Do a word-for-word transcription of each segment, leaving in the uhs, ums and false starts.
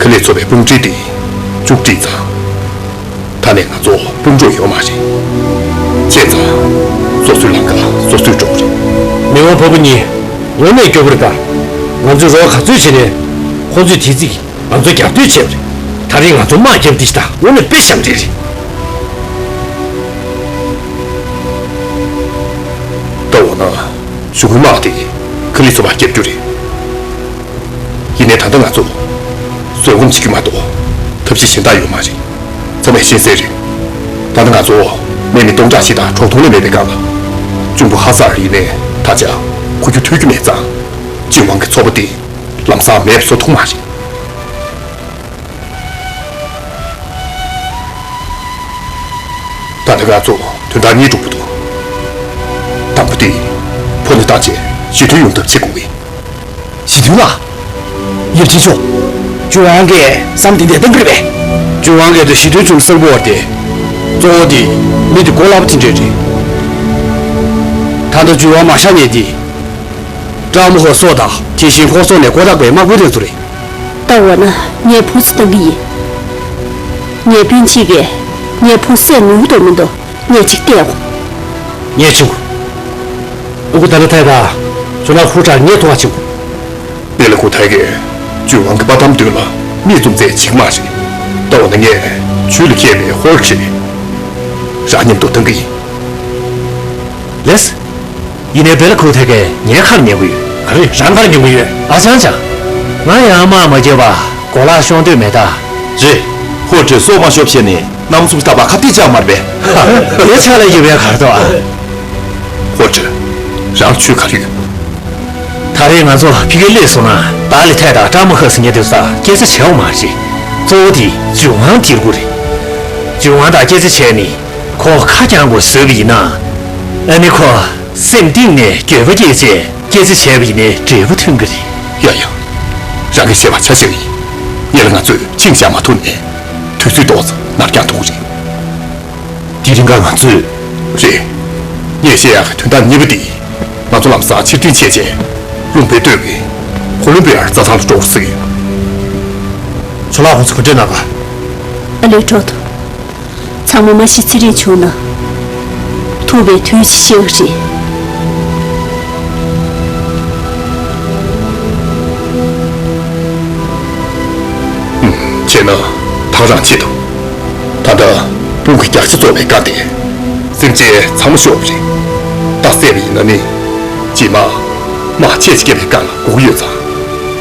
ཁ་ལས་ཚོ་བའི་དཔུང་སྒྲིག་དེ་མཇུག་བསྒྲིལ་ཙང་། ད་ནས་ང་ཚོ་དཔུང་གྲོགས་ཡོད་མ་རེད། བྱས་ཙང་། སོ་སོའི་ལམ་ཁ་སོ་སོས་འགྲོ་དགོས་རེད། མི་དབང་འཕགས་པ་གཉིས་དངོས་གནས་སྐྱོ་པོ་རེད་ད། ང་ཚོས་རོགས་ག་ཚོད་བྱས་ནས་ཁོང་ཚོས་དེ་ཚིག་ང་ཚོ་རྒྱབ་གཏོད་བྱས་པ་རེད། ད་རེས་ང་ཚོ་དམག་བརྒྱབ་དེ་ཞིག་ད་དངོས་གནས་དཔེ་ཞབས་འདྲེན་རེད། ད་འོ་ན་གཞུག་གུའི་དམག་དེ་ཁ་ལི་ཚོ་བ་བརྒྱབ་རྒྱུ་རེད། ཡིན་ནའི་ད་ལྟ་ང་ཚོ་བཟོད་སྒོམ་བྱེད་རྒྱུ་མ་གཏོགས་ཐབས་ཤེས་གཞན་དག་ཡོད་མ་རེད། ཚང་མས་ཤེས་གསལ་རེད། ད་ལྟ་ང་ཚོ་མི་མི་སྟོང་ཕྲག་ཞིག་དང་གྲོགས་མཐོང་ལས་མེད་པའི་སྒང་ལ། གཅུང་པོ་ཧ་སར་ཡིན་ནའི་ད་ཆ་ཁོ་རྒྱུག་ཐུབ་རྒྱུ་མེད་ཙང་། ཅིན་ཝང་གི་ཚོགས་པ་དེ་ལམ་སང་མེད་པ་བཟོ་ཐུབ་མ་རེད། ད་ལྟ་ང་ཚོ་དོན་དག་གཉིས་གྲུབ་པ་འདུག་དང་པོ་དེ། ཕོ་ནས་བཏང་བྱས་ཞི་མཐུན་ཡོང་ཐབས་བྱེད་དགོས་ཀྱི། ཞི་མཐུན་ལ། ཡབ་ཆེན་མཆོག་ཅུན་ཝང་གིས་བསམ་དེ་འདྲ་གཏང་གི་རེད་པས། ཅུན་ཝང་གིས་དེ་ཞི་མཐུན་བྱུང་གསལ་པོ་བར་དེ། གཙོ་བོ་དེ་མི་དེ་གོ་སླ་པོ་དེ་འདྲས་རེད། ད་ལྟ་ཅུན་ཝང་མ་ཤ་ཉེ་དེ། ཀྲང་མོ་ཧོ་སོགས་དང་དེ་བཞིན་ཧོ་སོགས་ནས་ཀོ་ཐག་པའི་དམག་དཔོན་དེ་ཚོ་རེད། ད་འོ་ན་ངས་ཕུང་སུ་བཏང་གི་ཡིན། ངའི་སྤུན་གཅིག་གིས་ངའི་ཕུང་སུ་ནུས་འདུག་མི་འདུག་ངས་ཅིག་བལྟས་འོ། ངས་བྱུང་། ཨུ་ཁུ་ད་ལ་ཐའི་དང་ཇོ་ལ་ཧུ་ཁྲ་ངས་མཐོང་བ་བྱུང་། དེ་ལ་ཁུ་ཐའི་གིས་ཅུན་ཝང་གི་པ་ཏམ་མདུན་ལ་མིག་བཙུམ་མཛད་བྱེད་ཀྱི་མ་རེད། ད་འོ་ན་ངས་ཇུས་ལ་མཁས་པའི་ཧོར་ཁྲིད་རང་མཉམ་དུ་བཏང་གི་ཡིན། ལེས། ཡིན་ནའི་བེ་ལ་ཁུ་ཐའི་གིས་ངའི་ཁར་ཉན་གི་ཡོད། ག་རེ་རང་ཁར་ཉན་གི་ཡོད། ཨ་ཅང་ཅང་། ང་ཡང་དམག་མ་བརྒྱབ་པ་གོ་ལག་ཤོང་འདོད་མེད་ད། རེད། ཧོར་ཁྲིད་སྲོག་མ་ཤོར་བྱས་ནས་གནམ་གསུམ་ཐག་པ་ཁ་གཏད་བཅག་མར་པས། དེ་ཆ་ལ་ཡོད་པའི་གར་དོ་ཨ། ཧོར་ཁྲིད། རང་ཆོས་ག་རེ་ཡོད། ད་རེས་ང་ཚོ་ཕ་གིར་སླེབས་སོང་ན་ད་ལི་ཐའི་དང་ཀྲང་མོ་ཧ་སི་ཉེ་དུ་ས་སྐད་ཆ་བྱེད་འོ་མ་རེད། གཙོ་བོ་དེ་ཅུན་ཝང་དེར་དགོས་རེད། ཅུན་ཝང་དང་སྐད་ཆ་བྱས་ནས་ཁོ་ཁ་རྐྱང་པོ་བཟོས་པ་ཡིན་ན། ཨ་ནི་ཁོ་སེམས་གཏིང་ནས་འགྱོད་པ་སྐྱེས་བྱས་སྐད་ཆ་བྱས་པ་ཡིན་ནའི་འབྲས་བུ་ཐོན་གི་རེད། ཡ་ཡ། རང་གི་བཤད་པ་ཆ་བཞག་ཡིན། ཡ་ལ་ང་ཚོས་ཅིང་བཞག་མ་ཐུབ་ནས་དུས་ཚོད་ཏོག་ཙམ་ནར་འགྱངས་ཐུབ་ཀྱི་རེད། དེ་རིང་ཁ་ང་ཚོས། རེད། ངས་བཤད་ཡག་གི་དོན་དག་གཉིས་པ་དེ། ང་ཚོ་ལམ་སང་ཕྱིར་འཐེན་བྱས་རྗེས་ལུང་པའི་སྟོད་ཀྱི་ཁོ་ལུམ་པི་ཡར་རྩྭ་ཐང་ལ་འགྲོ་དགོས་ཟེར་གི་ཡོད། ཇོ་ལགས་ཁོང་ཚོ་ག་འདྲས་གནང་ག་ཨ་ལོས་འགྲོ་ཐུབ། ཚང་མ་མ་ཤི་ཚེ་རིང་བྱུང་ན། ཐུག་པའི་དུས་ཤིག་ཤེས་ཀྱི་རེད། བྱས་ན་ཐག་རང་བྱེད་དང་། ད་ལྟ་དཔུང་གི་རྒྱགས་ཕྱེ་བཙོག་པའི་བཀའ་དེ། སེམས་ཅན་ཚང་མ་ཤོར་བ་རེད། ད་བསད་པ་ཡིན་ན་ནི། རྗེས་མ། དམག་ཆེ་ཆེ་བརྒྱབ་པའི་བཀའ་ལ་སྒུག་ཡོད་ཙང་།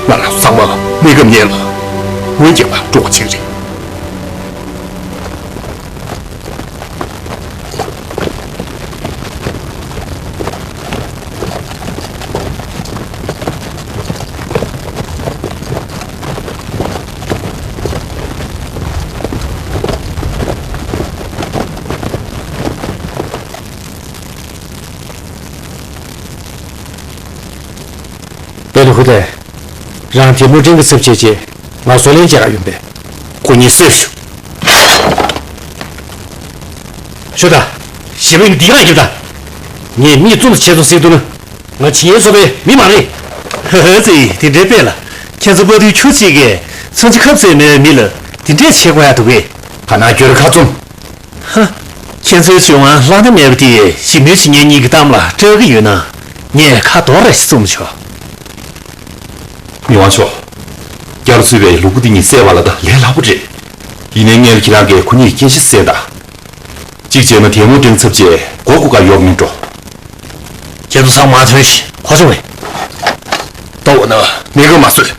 ང་རང་ཚང་མ་གནས་སྐབས་ཉེན་ལ། འོན་རྒྱག་པ་འགྲོ་བ་ཆེ་རེད། པེ་ལི་ཧུ་ཏེ། རང་དེ་མོ་འབྲིང་གི་ཚབ་བྱེད་ཅེས་ང་བཟོ་ལན་བྱེད་ག་ཡོང་པས། ཁོ་གཉིས་གསོད་ཤོག་ཤོད་ད། ཞེ་པོ་ཡིན་འདི་གང་ཡིན་ད། ངས་མིག་བཙུམ་བྱས་སོང་ཟེར་འདུག་ན། ང་ཇི་ཡན་སོ་པའི་མི་མ་རེད། ཧ་ཧ་ཙི་དེ་འདྲའི་དཔེ་ལ། ཁྱེད་ཚོ་དཔའ་རྟུལ་ཁྱུ་གཅིག་གིས་མཚོན་ཆ་ཁབ་རྩེ་མེད་མི་ལ་དེ་འདྲས་བྱེད་དགོས་ཡ་འདུག་གས། ཁ་ནང་སྐྱོར་ཁ་བཙུམ། ཧ། ཁྱེད་ཚོའི་བྱུང་བ་ལྷག་ན་མེད་པ་དེ་ཞིབ་མོལ་བྱེད་མཁན་གཉིས་ཀྱི་གཏམ་ལ་སྐྲག་གི་ཡོད་ན། ངས་ཁ་རྡོག་ར་ཞིག་བཙུམ་ཆོག་མི་དབང་མཆོག་རྒྱ་རུ་ཚུད་པའི་ལུ་གུ་འདི་གཉིས་བསད་པ་ལ་ད་ལས་སླ་པོ་རེད། ཡིན་ནའི་སྔོན་ལ་ཁྱེད་རང་གིས་ཁོ་གཉིས་སྐད་ཆ་གསན་དང་། གཅིག་བྱས་ན་དེ་མོ་འབྲིང་ཚབ་ཅེས་མགོ་སྒུར་ག་ཡོག་མིན་འགྲོ། ཁྱེད་ཚོ་ཚང་མ་ཐོན་ཤིག་ཁོ་ཚོ་བས། ད་འོ་ན་མི་ག་མ་བཟོད།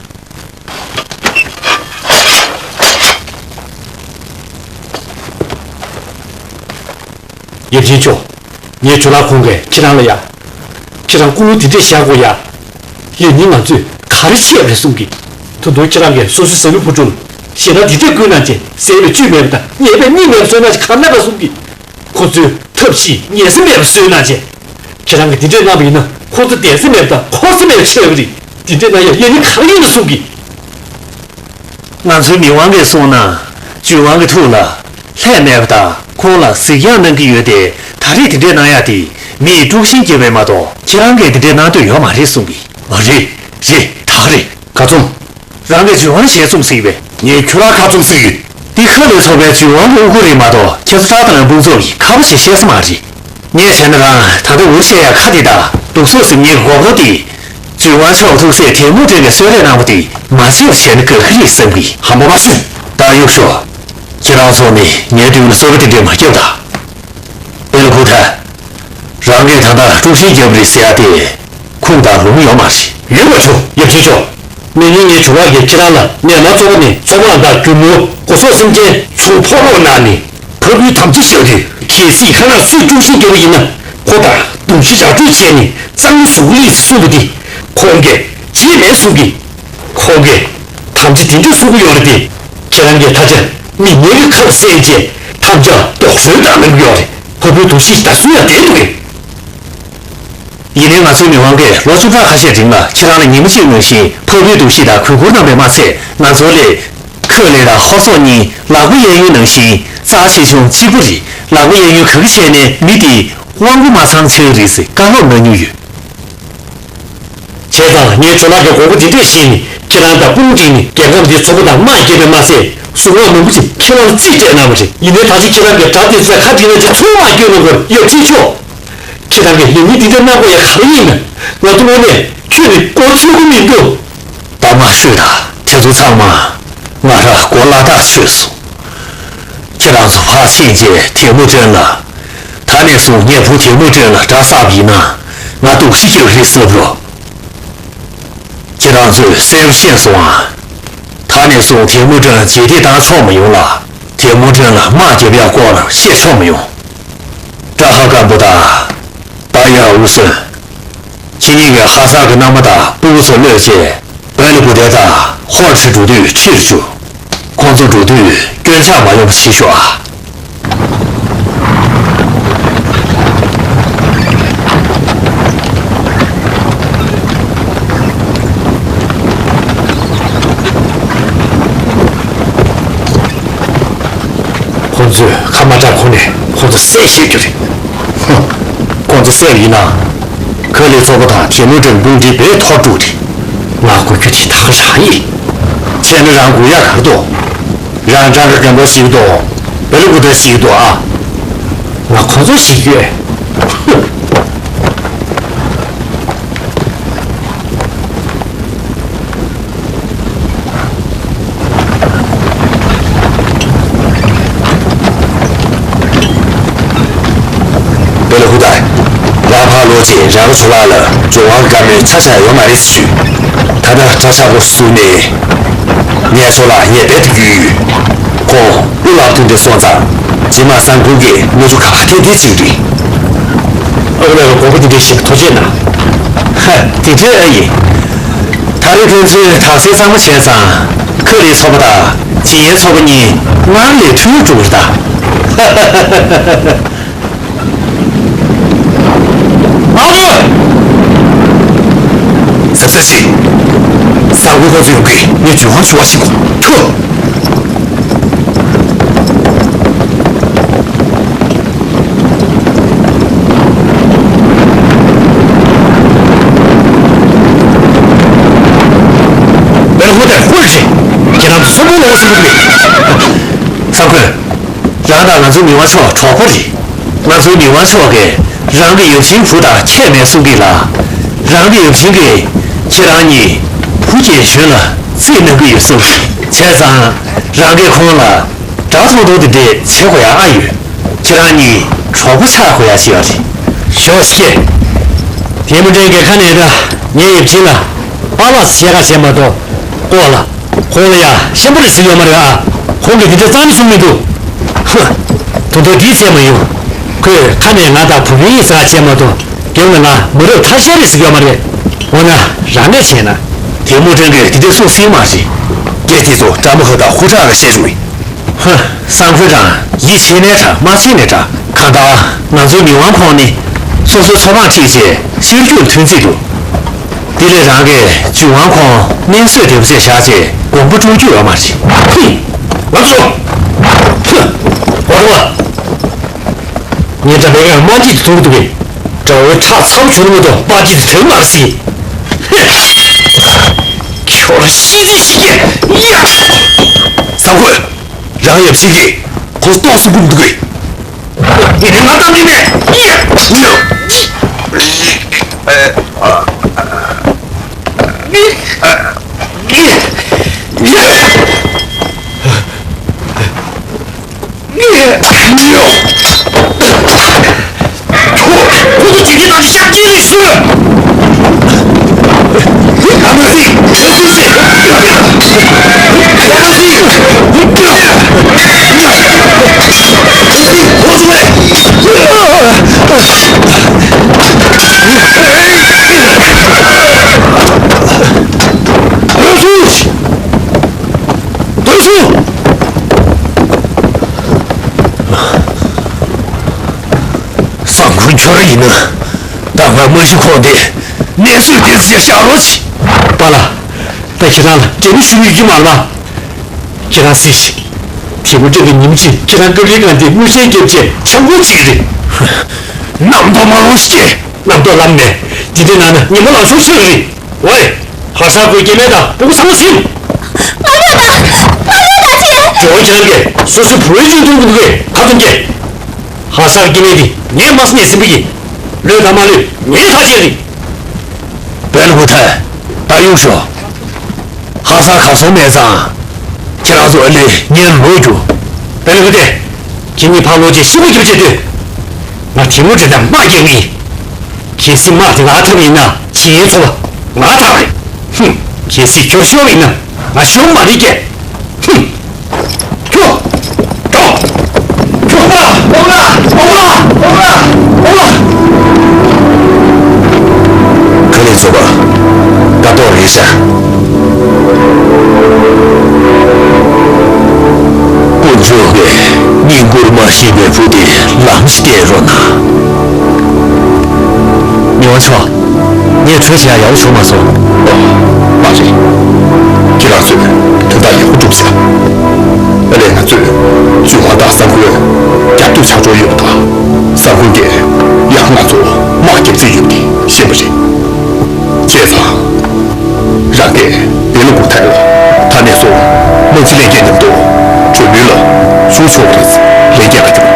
ཡབ་ཆེན་མཆོག་ངའི་ཇོ་ལགས་ཁོང་གིས་ཁྱེད་རང་ལ་ཡ། ཁྱེད་རང་ཀུན་སློང་དེ་འདྲས་བཞག་དགོས་ཡ། ཡིན་ནའི་ང་ཚོས་ག་རེ་བྱས་པ་རེད་གསུང་གི། ད་དུང་ཁྱེད་རང་གིས་སོ་སོའི་བཟའ་མི་བུ་ཕྲུག་ལ་ཞེ་དྲག་དེ་འདྲས་བསྐུལ་གནང་བྱས་བསད་པའི་བཅུད་མེད་པ་དང་ཉེས་པའི་གཉིས་མེད་པ་བཟོས་གནང་བྱས་ག་རེ་གནང་ག་གསུང་གི། ཁོ་ཚོས་ཐབས་ཤེས་ཉེས་སེལ་མེད་པ་བཟོས་གནང་བྱས། ཁྱེད་རང་གིས་དེ་འདྲས་གནང་བ་ཡིན་ན་ཁོ་ཚོ་བསྡད་ས་མེད་པ་དང་འཁོར་ས་མེད་པ་བྱས་པ་རེད། དེ་འདྲས་གནང་ཡ་ཡིན་ནའི་ག་རེ་ཡིན་ན་གསུང་གི། ང་ཚོའི་མི་དབང་གིས་གསུངས་ན། ཅུན་དབང་གི་ཐུགས་ལ་ལྷད་མེད་པ་དང་ཁོང་ལ་གཟིགས་རྒྱག་གནང་གི་ཡོད་དེ། ད་རེས་དེ་འདྲས་གནང་ཡག་དེ་མི་ཡི་དཀྲུག་ཤིང་རྒྱབ་པས་མ་གཏོགས་ཁྱེད་རང་གིས་དེ་འདྲས་གནང་འདོད་ཡོད་མ་རེད་གསུངས་གི། ཨ་རེད། རེད། ད་ག་རེད། ཁ་བཙུམ། རང་གིས་ཅུན་དབང་ཞལ་བཙུམ་ཟིག་པས། ངས་ཁྱོད་རང་ཁ་བཙུམ་ཟེར་གི། འདི་ཁ་ལས་ཚོགས་པའི་ཇུས་དབང་གི་དབུ་གུར་རེད་མ་གཏོགས། ཁྱེད་ཚོ་ཀྲག་ཏ་ལའི་དཔུང་ཚོགས་ཀྱི་ཁ་པ་ཞིག་བཤད་ས་མ་རེད། ངས་བྱས་ན་རང་ད་ལྟ་འུར་བཤད་ཡ་ཁ་འདི་དང་སྡུག་སོགས་ཟེར་མཁན་གྱི་གོ་སྐབས་དེ། ཇུས་དབང་མཆོག་ཐུགས་སྲས་ཐལ་མོ་སྒྲོན་གྱིས་གསོལ་རས་གནང་བ་དེ་མ་བརྗེད་པ་བྱས་ན་དགའ་གི་རེད་བསམ་གི། ཧམ་པ་མ་བྱུང་། ད་གཡུག་ཤོག་ཁྱེད་རང་ཚོ་ནི་ངའི་མདུན་ལ་གསོལ་བ་འདེབས་འདྲ་མ་རྒྱབ་དང་། དཔོན་སློབ་ཕུ་ཐག་རང་གིས་ད་ལྟ་དཀྲུག་ཤིང་བརྒྱབ་རེད་ཟེར་ཡ་དེ་ཁུངས་དང་ལུང་ཡོད་མ་རེད། ཡོད་མ་བྱུང་། ཡབ་ཆེན་མཆོག་ནས་ནི་ངས་ཇུས་དབང་གིས་ཁྱེད་རང་ལ་ནས་མ་གཙོ་བོ་ནས་མཚོ་དམག་དང་རྒྱུ་ནོར་སྒོ་ཟོག་སེམས་ཅན་ཚུར་འཕྲོག་རོགས་གནང་ནས། ཕ་བུའི་དམ་ཚིག་བཞག་དུས། གལ་སྲིད་ཁ་ནང་སུས་དཀྲུག་ཤིང་བརྒྱབ་པ་ཡིན་ན། ཁོ་དང་གདུང་ཤིང་ར་སྤྲོད་བྱས་ནས་གཙང་མ་བཟོ་གི་རེད་གསུངས་པ་དེ། ཁོང་གིས་བྱས་མེད་གསུང་གི། ཁོང་གིས་དམ་བཅའ་དེ་འདྲ་གསུང་གི་ཡོད་རེད་དེ། ཁྱེད་རང་གིས་ད་ཆ་མི་ངན་གྱི་ཁ་ལ་གསན་བྱས་དམ་བཅའ་རྡོག་རོལ་བཏང་གནང་གི་ཡོད་རེད། ཕ་བུའི་གདུང་ཤིང་ད་སུ་ཡང་བསྡད་འདུག་གས། ཡིན་ནའི་ང་ཚོའི་མི་དབང་གིས་ལོ་བཅུ་ཕྲག་ཁ་ཤས་རིང་ལ་ཁྱེད་རང་ལ་ཉི་མ་གཅིག་ནང་བཞིན་ཕ་བུའི་གདུང་ཤིང་དང་གུས་བཀུར་གནང་བས་མ་ཚད། ང་ཚོ་ལས་ཁོས་ལས་དང་ཧོར་སོག་གཉིས་ལག་པ་གཡས་གཡོན་ནང་བཞིན་རྩ་ཆེ་ཆུང་གཅིག་པ་རེད། ལག་པ་གཡས་གཡོན་ག་གི་བྱས་ནས་མི་དེ་དབང་པོ་མ་ཚང་ཆགས་རེད་ཟེར་བཀའ་སློབ་གནང་མྱོང་ཡོད། བྱས་ཙང་ངས་ཇོ་ནག་གི་དགོངས་པ་འདི་འདྲས་བཞེས་ནས་ཁྱེད་རང་དང་དཔུང་བསྒྲིགས་ནས་རྒྱལ་ཁམས་འདིའི་མཚོ་པོ་དང་དམག་རྒྱབ་པས་མ་ཚད་ཟུར་མོ་མང་པོ་ཞིག་ཁྱེད་རང་ལ་རྩིས་སྤྲད་གནང་བ་རེད། ཡིན་ནའི་ད་ཆ་ཁྱེད་རང་གིས་དགྲ་དེ་ཚོའི་ཁ་བྲིས་ན་ཅི་ཚོད་མ་སྐྱོན་ནོ་གོ། ཡབ་ཆེན་མཆོག་ཁྱེད་རང་གིས་ལས་ངན་འདི་འདྲ་གནང་དགོས་ཡ་ག་རེ་ཡིན་ན། ང་ཚོ་དངོས་གནས་ཁྱོད་ནི་མགོ་ཚོད་ཀྱི་མི་འདུག་ད་མ་ཤོད་ད། དེ་ཚོ་ཚང་མ་ང་རང་མགོ་བརླག་ཐག་ཆོད་སོང་། ཁྱེད་རང་ཚོ་ཕར་ཕྱིན་རྗེས་ཐལ་མོ་སྒྲོན་ལ། ད་ནས་བཟུང་ངས་བུ་ཐལ་མོ་སྒྲོན་ལ་དགྲ་བསགས་པ་ཡིན་ན་ང་སྡུག་ཤི་རྒྱག་རེད་ཟེར་རོགས། ཁྱེད་རང་ཚོས་གསལ་པོ་ཤེས་སོང་ཨ། ད་ནས་བཟུང་ཐལ་མོ་སྒྲོན་རྗེས་འདེད་བཏང་ཆོག་མ་ཡོང་ལ། ཐལ་མོ་སྒྲོན་ལ་དམག་རྒྱབ་ཡག་སྐོར་ལ་བཤད་ཆོག་མ་ཡོང་། ཀྲ་ཧ་སྐམ་པོ་དང་། ཏཱ་ཡ་འུ་སུན། ཁྱེད་གཉིས་ཀྱིས་ཧ་སག་གི་མནའ་མ་དང་སྤུ་གུ་ཚོ་གློད་བྱས། བེ་ལི་བུ་དེ་དང་ཧོར་ཁྲི་འགྲོ་དུས་ཁྲིར་བཅུག་ཁོང་ཚོ་འགྲོ་དུས་སྐྱོན་ཆག་མ་ཡོང་བ་བྱེད་ཤོག་ཨ། ཁོང་ཚོས་ཁ་མ་གྲགས་གོང་ནས་ཁོང་ཚོ་བསད་ཤེས་རྒྱུ་རེད། ཧུམ། ཁོང་ཚོ་བསད་པ་ཡིན་ན། ཁ་ལས་ཚོགས་པ་དང་ཐལ་མོ་སྒྲོན་དཔུང་སྒྲིག་བས་ཐོར་འགྲོ་རེད། ང་དགོས་རྒྱུ་དེ་ད་ག་རང་ཡིན། བྱས་ན་རང་དགོས་ཡག་ག་རེ་འདུག་རང་ཀྲང་ཀ་རྒན་པོ་ཞིག་འདུག་བེ་ལི་ཀུ་ཏ་ཞིག་འདུག་ཨ། ང་ཁོང་ཚོ་ཞིག་ཡོད། ཧུམ། བེ་ལ་ཧུ་ཏ། རང་ཕར་ལོག་རྗེས་རང་གི་ཇོ་ལགས་ལ་ཇོ་ཝང་གི་བཀའ་མོལ་ཆ་ཆ་ཡོད་མ་རེད་ཟེར་ཞུས། ད་ལྟ་གྲྭ་ཤག་པོ་བཟུང་ནས། ངས་ཇོ་ལགས་ངས་རྦད་དེ་བརྒྱུད་ཡོད། ཁོང་གློ་ལག་མཐུན་ཏེ་སོང་ཙང་། རྗེས་མ་སང་ཁུང་གིས་ང་ཚོ་ག་པར་ཐད་དེ་བྱེད་ཀྱི་རེད། ཨ་ཁུ་ལགས་ཀྱི་དགོངས་པ་འདི་འདྲ་ཞིག་ཐུགས་རྗེ་གནང་། ཧ། དེ་འདྲ་ཨ་ཡིན། ད་རེས་ཁྱོད་ཚོས་དག་སེལ་ཚང་མ་བྱས་ཙང་། ཁ་ལའི་ཚོགས་པ་དང་ཇིན་ཡའི་ཚོགས་པ་གཉིས་སྔར་ལས་མཐུན་པོ་འགྲོ་གི་རེད་ད། ཨ་ཁུ། ཟབ་ཟབ་ཞིག་སང་ཁུང་ཁོ་ཚོ་ཡོང་གི། ངས་ཇོ་ཝང་ཞུ་བ་ཞིག་གོ། ཐུ། བེ་ལ་ཧུ་ཏ་ཧུ་རེད། ཁྱེད་རང་ཚོ་གསོན་པོ་ལོག་ཟིན་པ་རེད། སང་ཁུང་། རང་དང་ང་ཚོའི་མི་དབང་མཆོག་གྲོགས་པོ་རེད། ང་ཚོའི་མི་དབང་མཆོག་གིས་རང་གི་ཡབ་ཆེན་བུ་དང་ཁྱད་མེད་གསུང་གི་ལ། རང་གི་ཡབ་ཆེན་གྱིས་ཁྱེད་རང་གཉིས་བུ་རྒྱལ་གཞོན་ལ་རྩིས་གནང་གི་ཡོད་གསུངས། བྱས་ཙང་རང་གིས་ཁོང་ལ་དགྲ་མཐོང་མཐོང་དེ་འདྲས་བྱེད་དགོས་ཡ་ཨ་ཡོད། ཁྱེད་རང་གཉིས་གྲོགས་པོ་ཆགས་དགོས་ཡ་ཞིག་ཡོད་རེད། ཞོགས་ཀྱི། ཐལ་མོ་སྒྲོན་གྱི་ཁ་ནས་ད་ངའི་ཡབ་ཆེན་ལ་པཱ་ལགས་སུ་བྱེད་ཁ་བྱས་མ་གཏོགས་ལྐོག་ལ། ཁོང་ལ་ཡ་ཤན་པོ་རེད་ཟེར་ཡོད་མ་རེད་ཨ། ཁོང་གིས་དེ་འདྲ་རྩ་ནས་གསུང་མི་འདུག་ཧ། ད་དུང་འདིའི་ཚད་མ་ཡོང་། ཁོས་ཁ་ནས་ང་དང་བུ་སྤུན་ཡིན་ཟེར་བྱས་མ་གཏོགས་རྒྱབ་ནས་ང་མ་རབས་ཐ་ཤལ་རེད་ཟེར་ཡོད་མ་རེད། འོ་ན་རང་གིས་བྱས་ན། དེ་མོ་ཀྲན་གྱིས་དེ་འདྲ་གསུངས་སྲིད་མ་རེད། སྐད་དེ་ཚོ་ཀྲ་མོ་ཧོ་དང་ཧུ་ཁྲག་ལ་བཤད་བྱུང་བས། ཧ། སང་ཕོད་རང་ཡིད་ཆེས་ནའི་འདྲ་མ་ཆེས་ནའི་འདྲ། གང་ལྟར་ང་ཚོའི་མི་དབང་ཁོང་ནི་སོ་སོའི་ཚོ་ཁང་ཁྲིད་རྗེས་ཤར་རྒྱུད་ཐོན་རྩིས་འདུག་དེ་ལས་རང་གིས་ཇུས་དབང་ཁོང་སྨན་གསོས་བདེ་པོ་བྱས་བཞག་རྗེས་དགོངས་པ་དཀྲུག་རྒྱུ་ཡོད་མ་རེད། ཧུམ། ང་ཚོ། ཧུམ། འོ་དོ། ངས་དགྲ་བོའི་ངར་དམར་འབྱིད་དུ་མཐོང་གི་འདུག་གས། དགྲ་བོའི་ཁྲག་ཚ་པོ་བྱུང་མ་གཏོགས་དམར་འབྱིད་དུ་ཐོན་མ་སྲིད། ཧེ། ཁྱོད་ཤི་རྩིས་ཤིག་གིས་ཡ། ཚང་ཁོས། རང་ཡབ་ཆེན་གྱིས་ཁོ་ལྟོགས་སུ་བཀུག་འདུག་གས། ཡིན་ནའི་ང་གཏམ་ཡིན་ནས། སང་ཁོ་ཁྱོད་རང་ཡིན་ན། ད་ང་མ་གཞི་ཁོང་དེ་གནས་ཚུལ་དེ་ཚོ་བཤད་རོགས་གྱིས། པཱ་ལགས། ད་ཁྱེད་རང་ལ་འབྲེལ་མི་ཞུ་ཡོད་ཀྱི་མ་རེད་པ། ཁྱེད་རང་གཟིགས་ཤིག་དེ་མོ་འདྲ་གི་ཉིན་གཅིག་ཁྱེད་རང་སྐབས་རེ་གང་དེ་དངུལ་ཆས་རྒྱབ་བྱས་ཆང་ཁུར་བྱེད་ཀྱི་རེད། རྣམ་རྟོག་མ་ལོག་ཤིག་རྣམ་རྟོག་ལམ་མེད། འདི་འདྲ་ན་ན་ཉི་མ་ལང་ཤོར་ཆོག་གི་རེད། ཝེ། ཧ་སག་ཁོའི་སྐྱེ་དམན་དང་སྤུ་གུ་ཚང་མ་ཟིན། ང་ལོས་དང་། ང་ལོས་དང་ཆེ། ཇོ་བོ་ཁྱེད་རང་གིས་སོ་སོའི་བུ་རའི་ཅུང་ཐུང་གི་འདུག་གས་ཁ་ཚོན་སྐྱེ། ཧ་སག་སྐྱེ་དམན་དེ་ངས་མ་སུ་ནས་ཟིན་པ་ཡིན། ལོས་དང་མ་ལོས་ངའི་ཐག་བཅད་རེད། བེ་ལ་ཧུ་ཐན། ད་གཡུག་ཤོག་ཧ་སག་གར་སོང་མེད་ཙང་། ཁྱེད་རང་ཚོ་ཨ་ལེ་ངས་ལོག་རྒྱུ། བེ་ལ་ཧུ་ཐན། ཁྱེད་གཉིས་ཕར་ལོག་རྗེས་ཤི་བོ་རྒྱབ་བྱེད་དུས། ང་དེ་མོ་འདྲ་དང་དམག་རྒྱག་ངེས། གལ་སྲིད་དམག་དེ་ང་འཐབ་ཡིན་ན་ཇི་ཡིན་ཚོ་བ་ང་ཐག་རེད། ཧུམ། གལ་སྲིད་ཁྱོད་ཤོར་ཡིན་ན་ང་ཤོར་མ་རེད་ཀྱེ། ཧུམ། ཁྱོད། འགྲོ། ཁྱོད་པ། ཨོ་ལ། ཨོ་ལ། ཨོ་ལ། ཨོ་ལ། ཁ་ལས་ཚོ་བ། ད་ཏོག་རེད་ཤག་དཀོན་མཆོག་གིས་བསྙེན་བཀུར་མ་ཤེས་པའི་བུ་དེ་ལམ་ཞིག་བསྟན་རོགས་གནང་། མི་དབང་མཆོག་ངས་གྲོས་བྱེད་ཡ་ཡག་པོ་བྱུང་མ་སོང་། ཨོ། མ་རེད། ཁྱེད་རང་ཚོས་དོན་དག་ཡག་པོ་སྒྲུབ་ཤག་ཨ་ལས་ང་ཚོས་ཇུན་ཧྭ་དང་སང་ཁོའི་རྒྱབ་སྐྱོར་ཆགས་འགྲོ་ཡོད་པ་དང་། སང་ཁོ་གིས་ཡང་ང་ཚོ་དམག་རྒྱབ་རྩིས་ཡོད་པ་དེ་ཤེས་པ་རེད། བྱས་ཙང་། རང་གིས་བེ་ལ་ཧུ་ཐན་ལ་ད་ནས་བཟུང་དམག་སྤྱི་ལྷན་རྒྱས་མཉམ་དུ་གྲོས་མོལ་ལ་ཞུགས་ཆོག་པ་རེད། ལན་རྒྱག་ག་རྒྱུགས།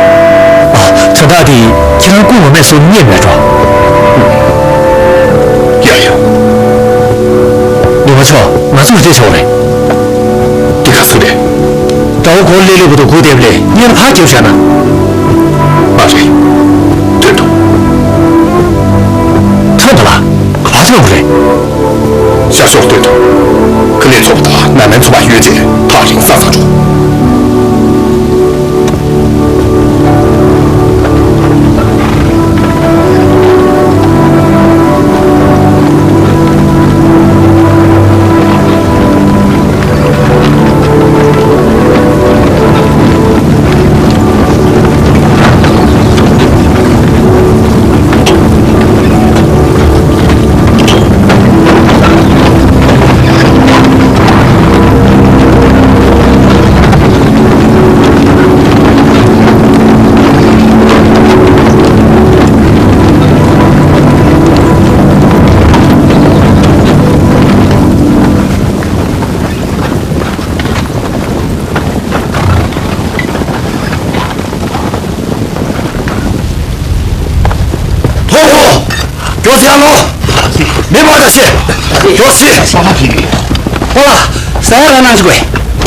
ཨ། དོན་དག་འདི་ཁྱེད་རང་སྐུ་ངོ་མས་གསུང་ཉན་མེད་འགྲོ། ཡ་ཡ། མི་དབང་མཆོག་ང་ཚོར་བལྟས་ཆོག་རེད། འདི་ག་ཚོད་རེད། ཟླ་བ་གོ་ལེ་ལེ་བུ་དང་སྒུག་བསྡད་པ་ལས་སྔོན་ལ་ཕར་རྒྱབ་བཞག་ན། མ་རེད། ཐོན་ཐུབ། ཐོན་ཐུབ་ལ། ག་པར་ཐོན་དགོས་རེད། ཤར་ཕྱོགས་སྟོད་དུ། ཁི་ལེ་ཚོགས་དང་ནན་མན་ཚོགས་པ་ཡོད་ཅེས་ཐག་རིང་ས་ས་འགྲོ། ཐོ་ཧོ། མགྱོགས་སེ་ཨ་ལོ། མེ་འབར་ད་ཤེས། མགྱོགས་སེ། ཧོ་ལ། ས་ཡ་ར་ནང་ཞུགས་པས།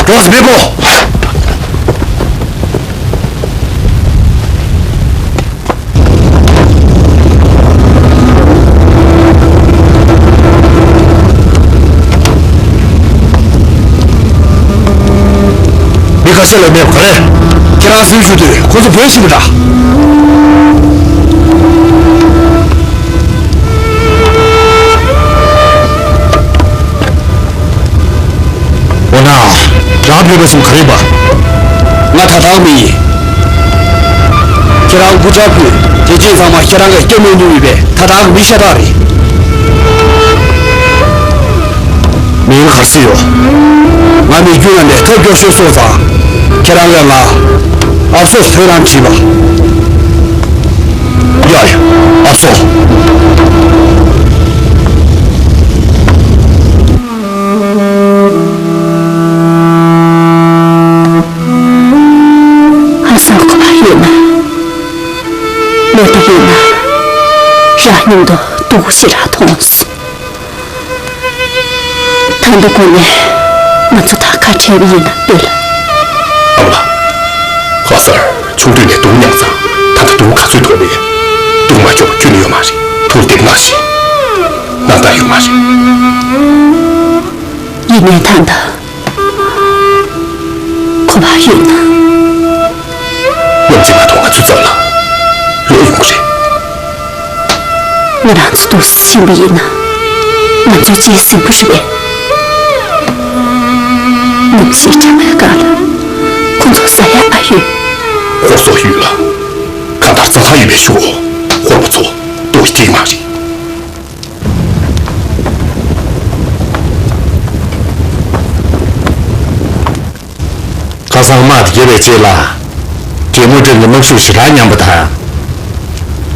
མགྱོགས་སེ་མེ་འབོ། མི་ཁ་ཤས་ལ་མེད་པ་ག་རེ། ཁྱེད་རང་སུས་ཞུ་དུས་ཁོ་ཚོ་བོད་ཤིང་གི་འདྲ། འོ་ན། རང་བོད་པ་ཚོ་ག་རེ་ཡིན་པ། ང་ད་ལྟའི་མི་ཡིན། ཁྱེད་རང་སྐུ་ཕྱྭ་ཕུད་དེ་རྗེས་ཚང་མ་ཁྱེད་རང་གིས་སྐྱབས་གནང་མྱོང་ཡོད་པས་ད་ལྟའི་མི་ཤ་སྟག་རེད། མིང་ག་རེ་ཟེར་ཡོད། ང་མི་རྒྱུད་རྣམ་པའི་ཐབས་སྐྱོ་ཤོས་སོང་ཙང་། ཁྱེད་རང་གིས་ང་ཨབ་སོ་ཐོས་རང་བྲིས་པ། ཡ་ཡ། ཨབ་སོ། ཉིན་དུ་སྡུག་ཞེ་དྲག་མཐོང་སོང་། ད་ལྟ་དགོང་ནས་ང་ཚོ་ད་ག་བྲལ་བ་ཡིན་ན་འདོད་ལ། ཨ་མ་ལགས། ལྷ་སར་ཆུང་དུས་ནས་སྡུག་མྱངས་ཙང་ད་ལྟ་སྡུག་ག་ཚོད་མཐོང་མེད། སྡུག་མ་སྐྱོ་བ་ཁྱོན་ནས་ཡོད་མ་རེད། ཐུགས་བདེ་མ་ཞིག་ན་ད་ཡོད་མ་རེད། ཡིན་ནའི་ད་ལྟ་ཁོ་བ་ཡོད་ན། ནམ་རྒྱུན་མ་གཏོགས་ང་ཚོའི་རྩ་ལ་ལོག་ཡོང་གི་རེད། ང་རང་ཚོ་འདུག་སེ་ཕྱིན་པ་ཡིན་ན་ང་ཚོའི་རྗེས་ཟིན་པོ་རེད་པས། ནམ་ཞིག་གྲང་མོའི་སྒང་ལ་ཁོ་ཚོ་ཟ་ཡ་ཨ་ཡོད། ཧོར་སོག་ཡུལ་ལ་གང་ལྟར་རྩྭ་ཐང་ཡོད་པའི་ཆུ་བོ་ཧོར་པ་ཚོ་ལྟོགས་ཀྱི་མ་རེད། ཁ་སང་དམག་དེ་བརྒྱབ་པའི་རྗེས་ལ། དེ་མུ་ཀྲེང་གི་དམག་ཤུགས་ཞེ་དྲག་ཉམས་པ་དང་།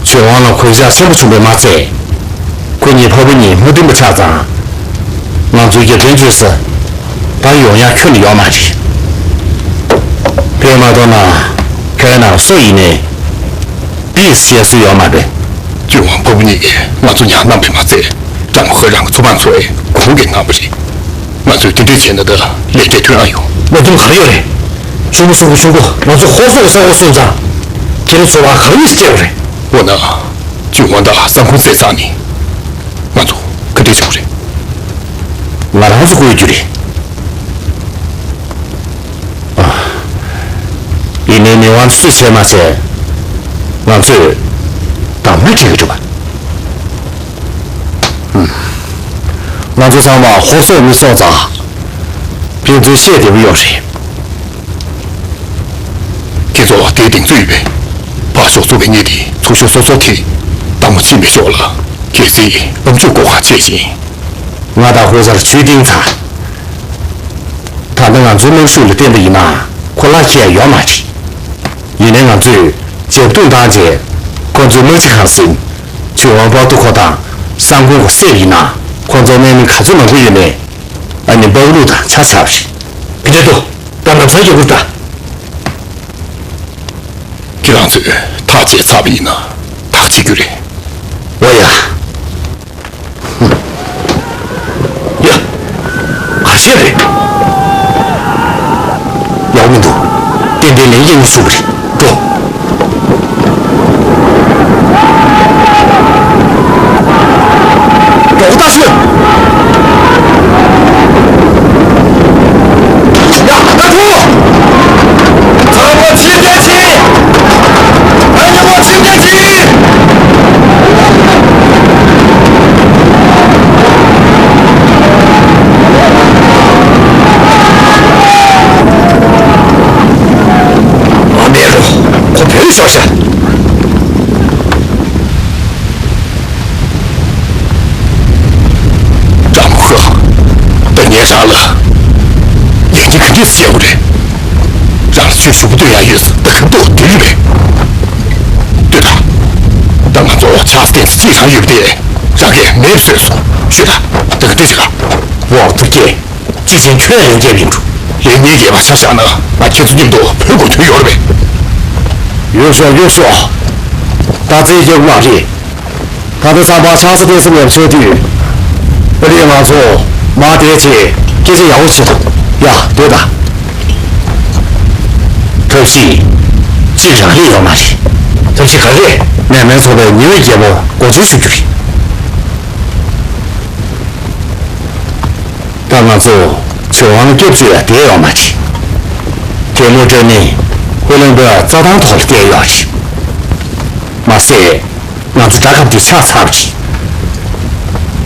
ཆོས་དབང་ལ་གོད་ཆག་ཆེན་པོ་བྱུང་བས་མ་ཚད། ཁོ་གཉིས་ཕ་བུ་གཉིས་མུ་མཐུན་པ་ཆགས་ཙང་། ང་ཚོའི་རྒྱབ་རྟེན་བཅོལ་ས་ད་ཡོང་ཡག་ཁྱོན་ནས་ཡོད་མ་རེད། དེ་མ་གཏོགས་ན། ཁྱོད་ནང་སུ་ཡིན་ནའི། པིས་བཤད་སྲོལ་ཡོད་མ་རེད། ཆོས་དབང་ཕ་བུ་གཉིས་ཀྱིས་ང་ཚོ་ཉར་གནང་བས་མ་ཚད། ཀྲང་ཧོ་རང་གི་ཚོ་དཔོན་ཚོ་ཡང་ཁོང་གིས་གནང་བ་རེད། ང་ཚོས་དེ་འདྲས་བྱས་ན་ད་ལས་འབྲས་ཐོན་ཨ་ཡོང་། གནད་དོན་ག་རེ་ཡོད་རེད། ཆུ་མོ་སོག་པོའི་གཞུང་གིས་ང་ཚོ་ཧོར་སོག་གི་ས་ཁོངས་སྲུང་ཙང་། ཁྱེད་རང་ཚོ་བ་གང་ཡིན་སྐྱེལ་བ་རེད། འོ་ན། ཆོས་དབང་དང་སང་ཁུང་བསད་ཚར་ནས། ང་ཚོ་ག་འདྲས་བྱེད་དགོས་རེད། ང་རང་ཚོ་བསྐོ་རྒྱུ་རེད། ཨ། ཡིན་ནའི་མི་དབང་སུས་བྱས་མ་བྱས། ང་ཚོས་དམ་ལུས་བྱེད་ཀྱི་འདུག་པ། ང་ཚོ་ཚང་མ་ཧོར་སོག་མི་སོང་ཙང་། ཕན་ཚུན་བཤད་བདེ་པོ་ཡོད་རེད། ཁྱེད་ཚོ་དེའི་གདེང་ཚོད་ཡོད་པས། ཕར་ཕྱོགས་གཙོ་བའི་གཉེར་དེ་ཚུར་ཤོག་སོ་སོ་ཁེ། སྟག་མོ་ཕྱིན་པའི་ཕྱོགས་ལ་གལ་སྲིད་ཨ་མཆོག་སྐོར་ག་བྱས་ཤིང་། ང་དང་ཧོར་སར་ཆུ་ཏིང་ཚ། ད་ལྟ་ང་ཚོའི་དམག་ཤུགས་ལ་བརྟེན་པ་ཡིན་ན་ཁོ་ལག་ཁྱེར་ཡ་ཡོད་མ་རེད། ཡིན་ནའི་ང་ཚོས་རྒྱབ་རྡུང་བཏང་རྗེས་ཁོ་ཚོའི་དམག་སྤྱི་ཁང་ཟིན། ཆོས་དབང་པག་ཏུ་ཁོ་དང་སང་ཁུང་ཁོ་བསད་ཡིན་ན་ཁོ་ཚོ་གནས་མི་ག་ཚོད་མང་པོ་ཡོད་མེད་ཨ་ནི་པག་ལུག་དང་ཆ་ཆགས་པ་རེད། དེ་འདྲ་འདུག་ད་ལམ་སང་རྒྱབ་སྐྱོར་ད། ཁྱེད་རང་ཚོས་ཐག་བཅད་ཚར་བ་ཡིན་ན་ཐག་བཅད་རྒྱུ་རེད། འོ་ཡ། ཡ། ག་བཤད་རེད། ཡག་མི་འདུག་ཏན་ཏན་ལན་རྒྱག་མི་ཤུགས་པ་རེད། འགྲོ། འགྲོ་ད་ཤོད། ཡ། ད་འགྲོ། ཚང་མ་ཕྱིར་འཐེན་བྱེད། ཨ་ཉི་མ་ཕྱིར་འཐེན་བྱེད། ཨ་མེ་རོ། ཁོ་བོད་ལ་ཤོར་ཤག་ཀྲང་ཧོ། ད་ངས་རང་ལ་ལས་འགན་ག་འདྲས་བྱེད་དགོས་རེད། རང་ལ་ཆོས་ཞུ་གི་སྡོད་ཡ་ཡོད་ས་ད་ག་ལྟོགས་སྡོད་ཡོད་པས། ལྟོས་དང་། ད་ང་ཚོ་ཆགས་སྡང་ཚིག་རང་ཡོད་པ་དེ་རང་གིས་མེད་བཟོས་སོང་། ཤོད་དང་། ད་ག་འདྲས་བྱེད་ག་འོག་ཏུ་སྐྱེས། ཅི་བྱེད་ཁྱོད་ལས་འགན་ཡིན་འགྲོ། ལས་ངན་རྒྱལ་བ་ཆ་བཞག་ན་ང་ཁྱེད་ཚོ་མཉམ་དུ་བོད་སྐོར་ཐོན་ཡོད་རེད་པས། ཡོད་ཤོག་ཡོད་ཤོག་ད་རྩེད་རྒྱག་མ་རེད། ད་ལྟ་ཚང་མ་ཆང་ས་བསྟན་སྲིད་ངེས་ཆོག་དུས། ཨ་རིས་ང་ཚོ་མ་བསྡད་ཆེད་སྐད་ཆ་ཡག་པོ་བྱེད་དང་། ཡ་སྡོད་དང་། ཐབས་ཤེས་གཅིག་རང་རེད་ཡོད་མ་རེད། ཐབས་ཤེས་ག་རེ། མེ་མེ་ཚོགས་པའི་ཉི་འོད་རྒྱལ་པོ་མགོ་འཛུགས་ཞུ་རྒྱུ་རེད། ད་ང་ཚོ་ཆོས་དབང་སྐྱབས་བཅོལ་ཡ་བསྡད་ཡོད་མ་རེད། དེ་མུ་ཀྲེང་ནི་ཧུའེ་ལུང་པའི་རྩྭ་ཐང་ཐོག་ལ་བསྡད་ཡོད་རེད། མ་ཟད། ང་ཚོ་དགྲ་ཁབ་དེ་ཆགས་ཚར་བ་རེད།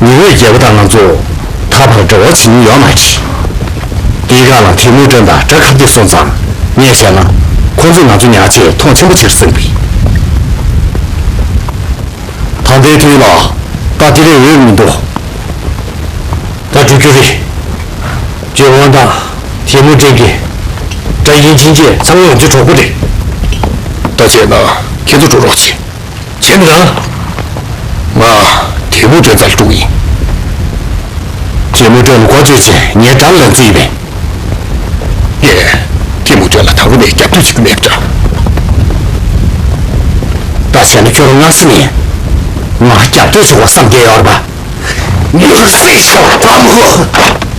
ཉི་འོད་རྒྱལ་པོ་དང་ང་ཚོ་ད་བར་འབྲེལ་བ་བྱེད་མྱོང་ཡོད་མ་རེད། དེའི་སྒང་ལ་དེ་མུ་ཀྲེང་དང་དགྲ་ཁབ་དེ་སོང་ཙང་ངས་བཤད་ན་ཁོང་ཚོས་ང་ཚོ་ཉར་ཆེད་མཐོང་ཆེན་པོ་བྱེད་བསམ་པས། ད་ལྟའི་དུས་ལ་ད་དེ་ལས་འོས་མི་འདུག་ད་འགྲོ་རྒྱུ་རེད། ཇོ་ཝང་དང་དེ་མུ་ཀྲེང་གི་དགྲ་ཡིན་ཕྱིན་ཆད་ཚང་མ་ང་ཚོའི་གྲོགས་པོ་རེད། ད་བྱས་ན་ཁྱེད་ཚོ་འགྲོ་རོགས་བྱེད། བྱས་ན་རང་། ང་དེ་མུ་ཀྲེང་རྩར་འགྲོ་གི་ཡིན། དེ་མུ་ཀྲེང་ལ་མགོ་བཅོས་བྱས་ངའི་དགྲ་ལ་བརྩི་ཡི་མེད། ངས་དེ་མུ་ཀྲེང་ལ་དང་པོ་ནས་རྒྱབ་གཏོད་བྱེད་ཀྱི་མེད་པ་འདྲ། ད་བྱས་ན་ཁྱོད་རང་སྔ་ས་ནས། ང་རྒྱབ་སྐྱོར་ཞུ་བ་བསམ་གྱི་ཡོད་རེད་པ། མྱུར་སེ་ཤོག་བཀའ་མོལ།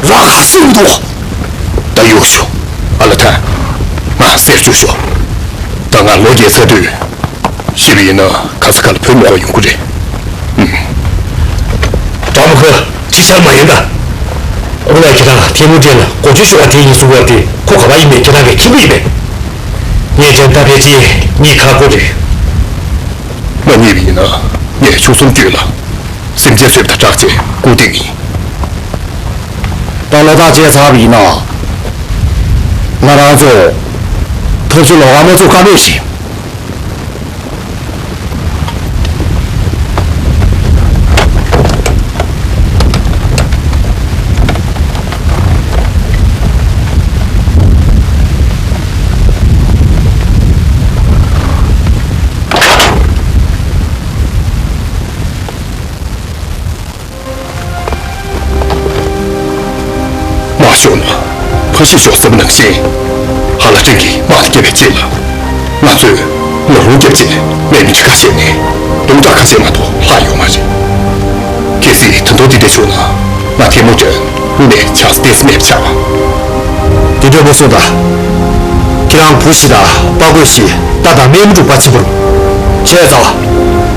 རང་ཧ་སུ་འདུག་ད་གཡུག་ཞོག་ཨ་ལ་ཐན། ང་སེར་བཅུག་ཞོག་ད་ང་ལོ་བརྒྱད་ཚར་དུས། ཤི་བ་ཡིན་ན་ག་ས་ག་ལ་བུ་མོ་བ་ཡོང་གི་རེད། ཨུམ། ཀྲང་མོ་ཁོ་ཅི་ཆར་མ་ཡིན་ད། ཨོ་ལ་ཁྱེད་རང་ཐེ་མུ་ཅན་ལ་སྒོ་ཕྱུགས་ཞུ་བ་དེ་ཡིན་གསུང་བ་དེ་ཁོ་ག་པར་ཡིན་མེད་ཁྱེད་རང་གིས་མཁྱེན་གྱི་ཡིན་པས། ངས་དྲན་ད་ཕལ་ཆེར་གཉིས་ཁ་སྒོ་རེད། མ་རྙེད་པ་ཡིན་ན་ངས་ཆུ་གསུམ་བརྒྱུད་ལ། སེམས་ཅན་བཟོས་པ་དང་སྐྲག་བྱས་སྐུ་སྟེགས་ཡིན། ད་ལོ་ཐག་བཅད་ཚར་བ་ཡིན་ན། ང་རང་ཚོ་ཐབས་ཤེས་ལོགས་ཀ་མ་བཙུགས་ཀ་མེད་ཞིག་དམག་ཤོར་ན་ཕ་གཞིས་ཤོར་ཟེར་བ་ནང་བཞིན། ཧ་ལ་ཀྲེང་གིས་དམག་ལ་བསྐྱལ་བའི་རྗེས་ལ། ང་ཚོས་ང་རང་བསྐྱབས་རྗེས་མེ་མི་ཁྲི་ཁ་ཤས་ནས་སྟོང་ཕྲག་ཁ་ཤས་མ་གཏོགས་ལྷག་ཡོད་མ་རེད། གལ་སྲིད་ད་དུང་འདི་འདྲ་བྱུང་ན་ང་ཐལ་མོ་སྒྲོན་དངོས་གནས་ཆགས་ས་ཏོག་ཙམ་མེད་པ་ཆགས་པ། དེ་འདྲ་མ་གསུངས་དང་། ཁྱེད་རང་བུ་ཞིག་དང་དཔའ་རྒོད་ཞིག་རྟ་དང་སྨན་མི་འབྲུག་པ་ཆེན་པོར། བྱས་ཙང་།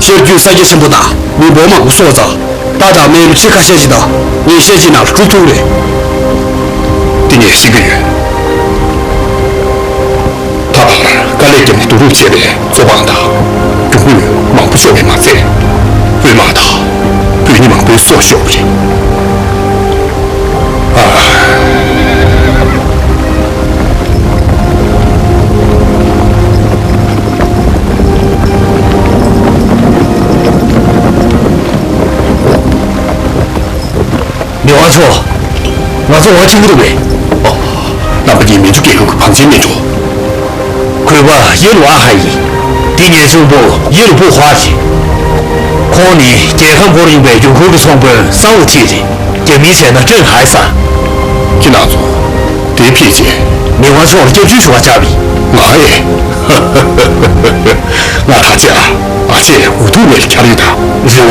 ཤར་རྒྱུད་ས་སྐྱ་ཆེན་པོ་དང་མི་འབོར་མང་པོ་སོང་ཙང་། རྟ་དང་སྨན་མི་ཁྲི་ཁ་ཤས་ཤིག་དང་ཉིན་ཤས་ཤིག་ནང་ལ་འཁྲུག་ཐུབ་རེད། དེ་ངས་ཤེས་ཀྱི་ཡོད། ད་བར་དཀའ་ལས་བརྒྱབ་ནས་བསྡུ་རུབ་བྱས་པའི་མཚོ་འཕང་དང་། གྱོང་གུན་མང་པོ་ཤོར་བས་མ་ཚད། དཔོན་དམག་དང་། བོད་མི་མང་པོའི་སྲོག་ཤོར་བ་རེད། ཨ། མི་དབང་མཆོག་ང་ཚོ་འོང་ཕྱིན་གྱི་འདུག་པས། ཨོ། རྣམ་པ་གཉིས་མན་ཇུ་རྒྱལ་ཁབ་ཀྱི་བང་ཆེན་མི་འགྲོ། གུས་པ་ཡེ་ལུ་ཨ་ཧ་ཡིན། འདི་ངའི་གཅུང་པོ་ཡེ་ལུ་པུ་ཧྭ་རེད། ཁོང་ནི་རྒྱལ་ཁམས་སྐོར་ཡོང་བའི་ཡུང་ཁུར་གྱི་ཚོང་དཔོན་སང་ཝུ་ཐི་རེད། རྒྱ་མིས་བྱས་ན་ཀྲེང་ཧའེ་ས། ཁྱེད་རང་ཚོ་དེ་ཕལ་ཆེར། མི་དབང་མཆོག་ལ་སྐྱབས་བཅོལ་ཞུ་བར་བཅར་བའི། ང་ཨེ། ང་ད་ཆ་ཨ་ཅེ་འུ་ཐུག་ནས་ཁྱར་ཡོད་ད། རེད་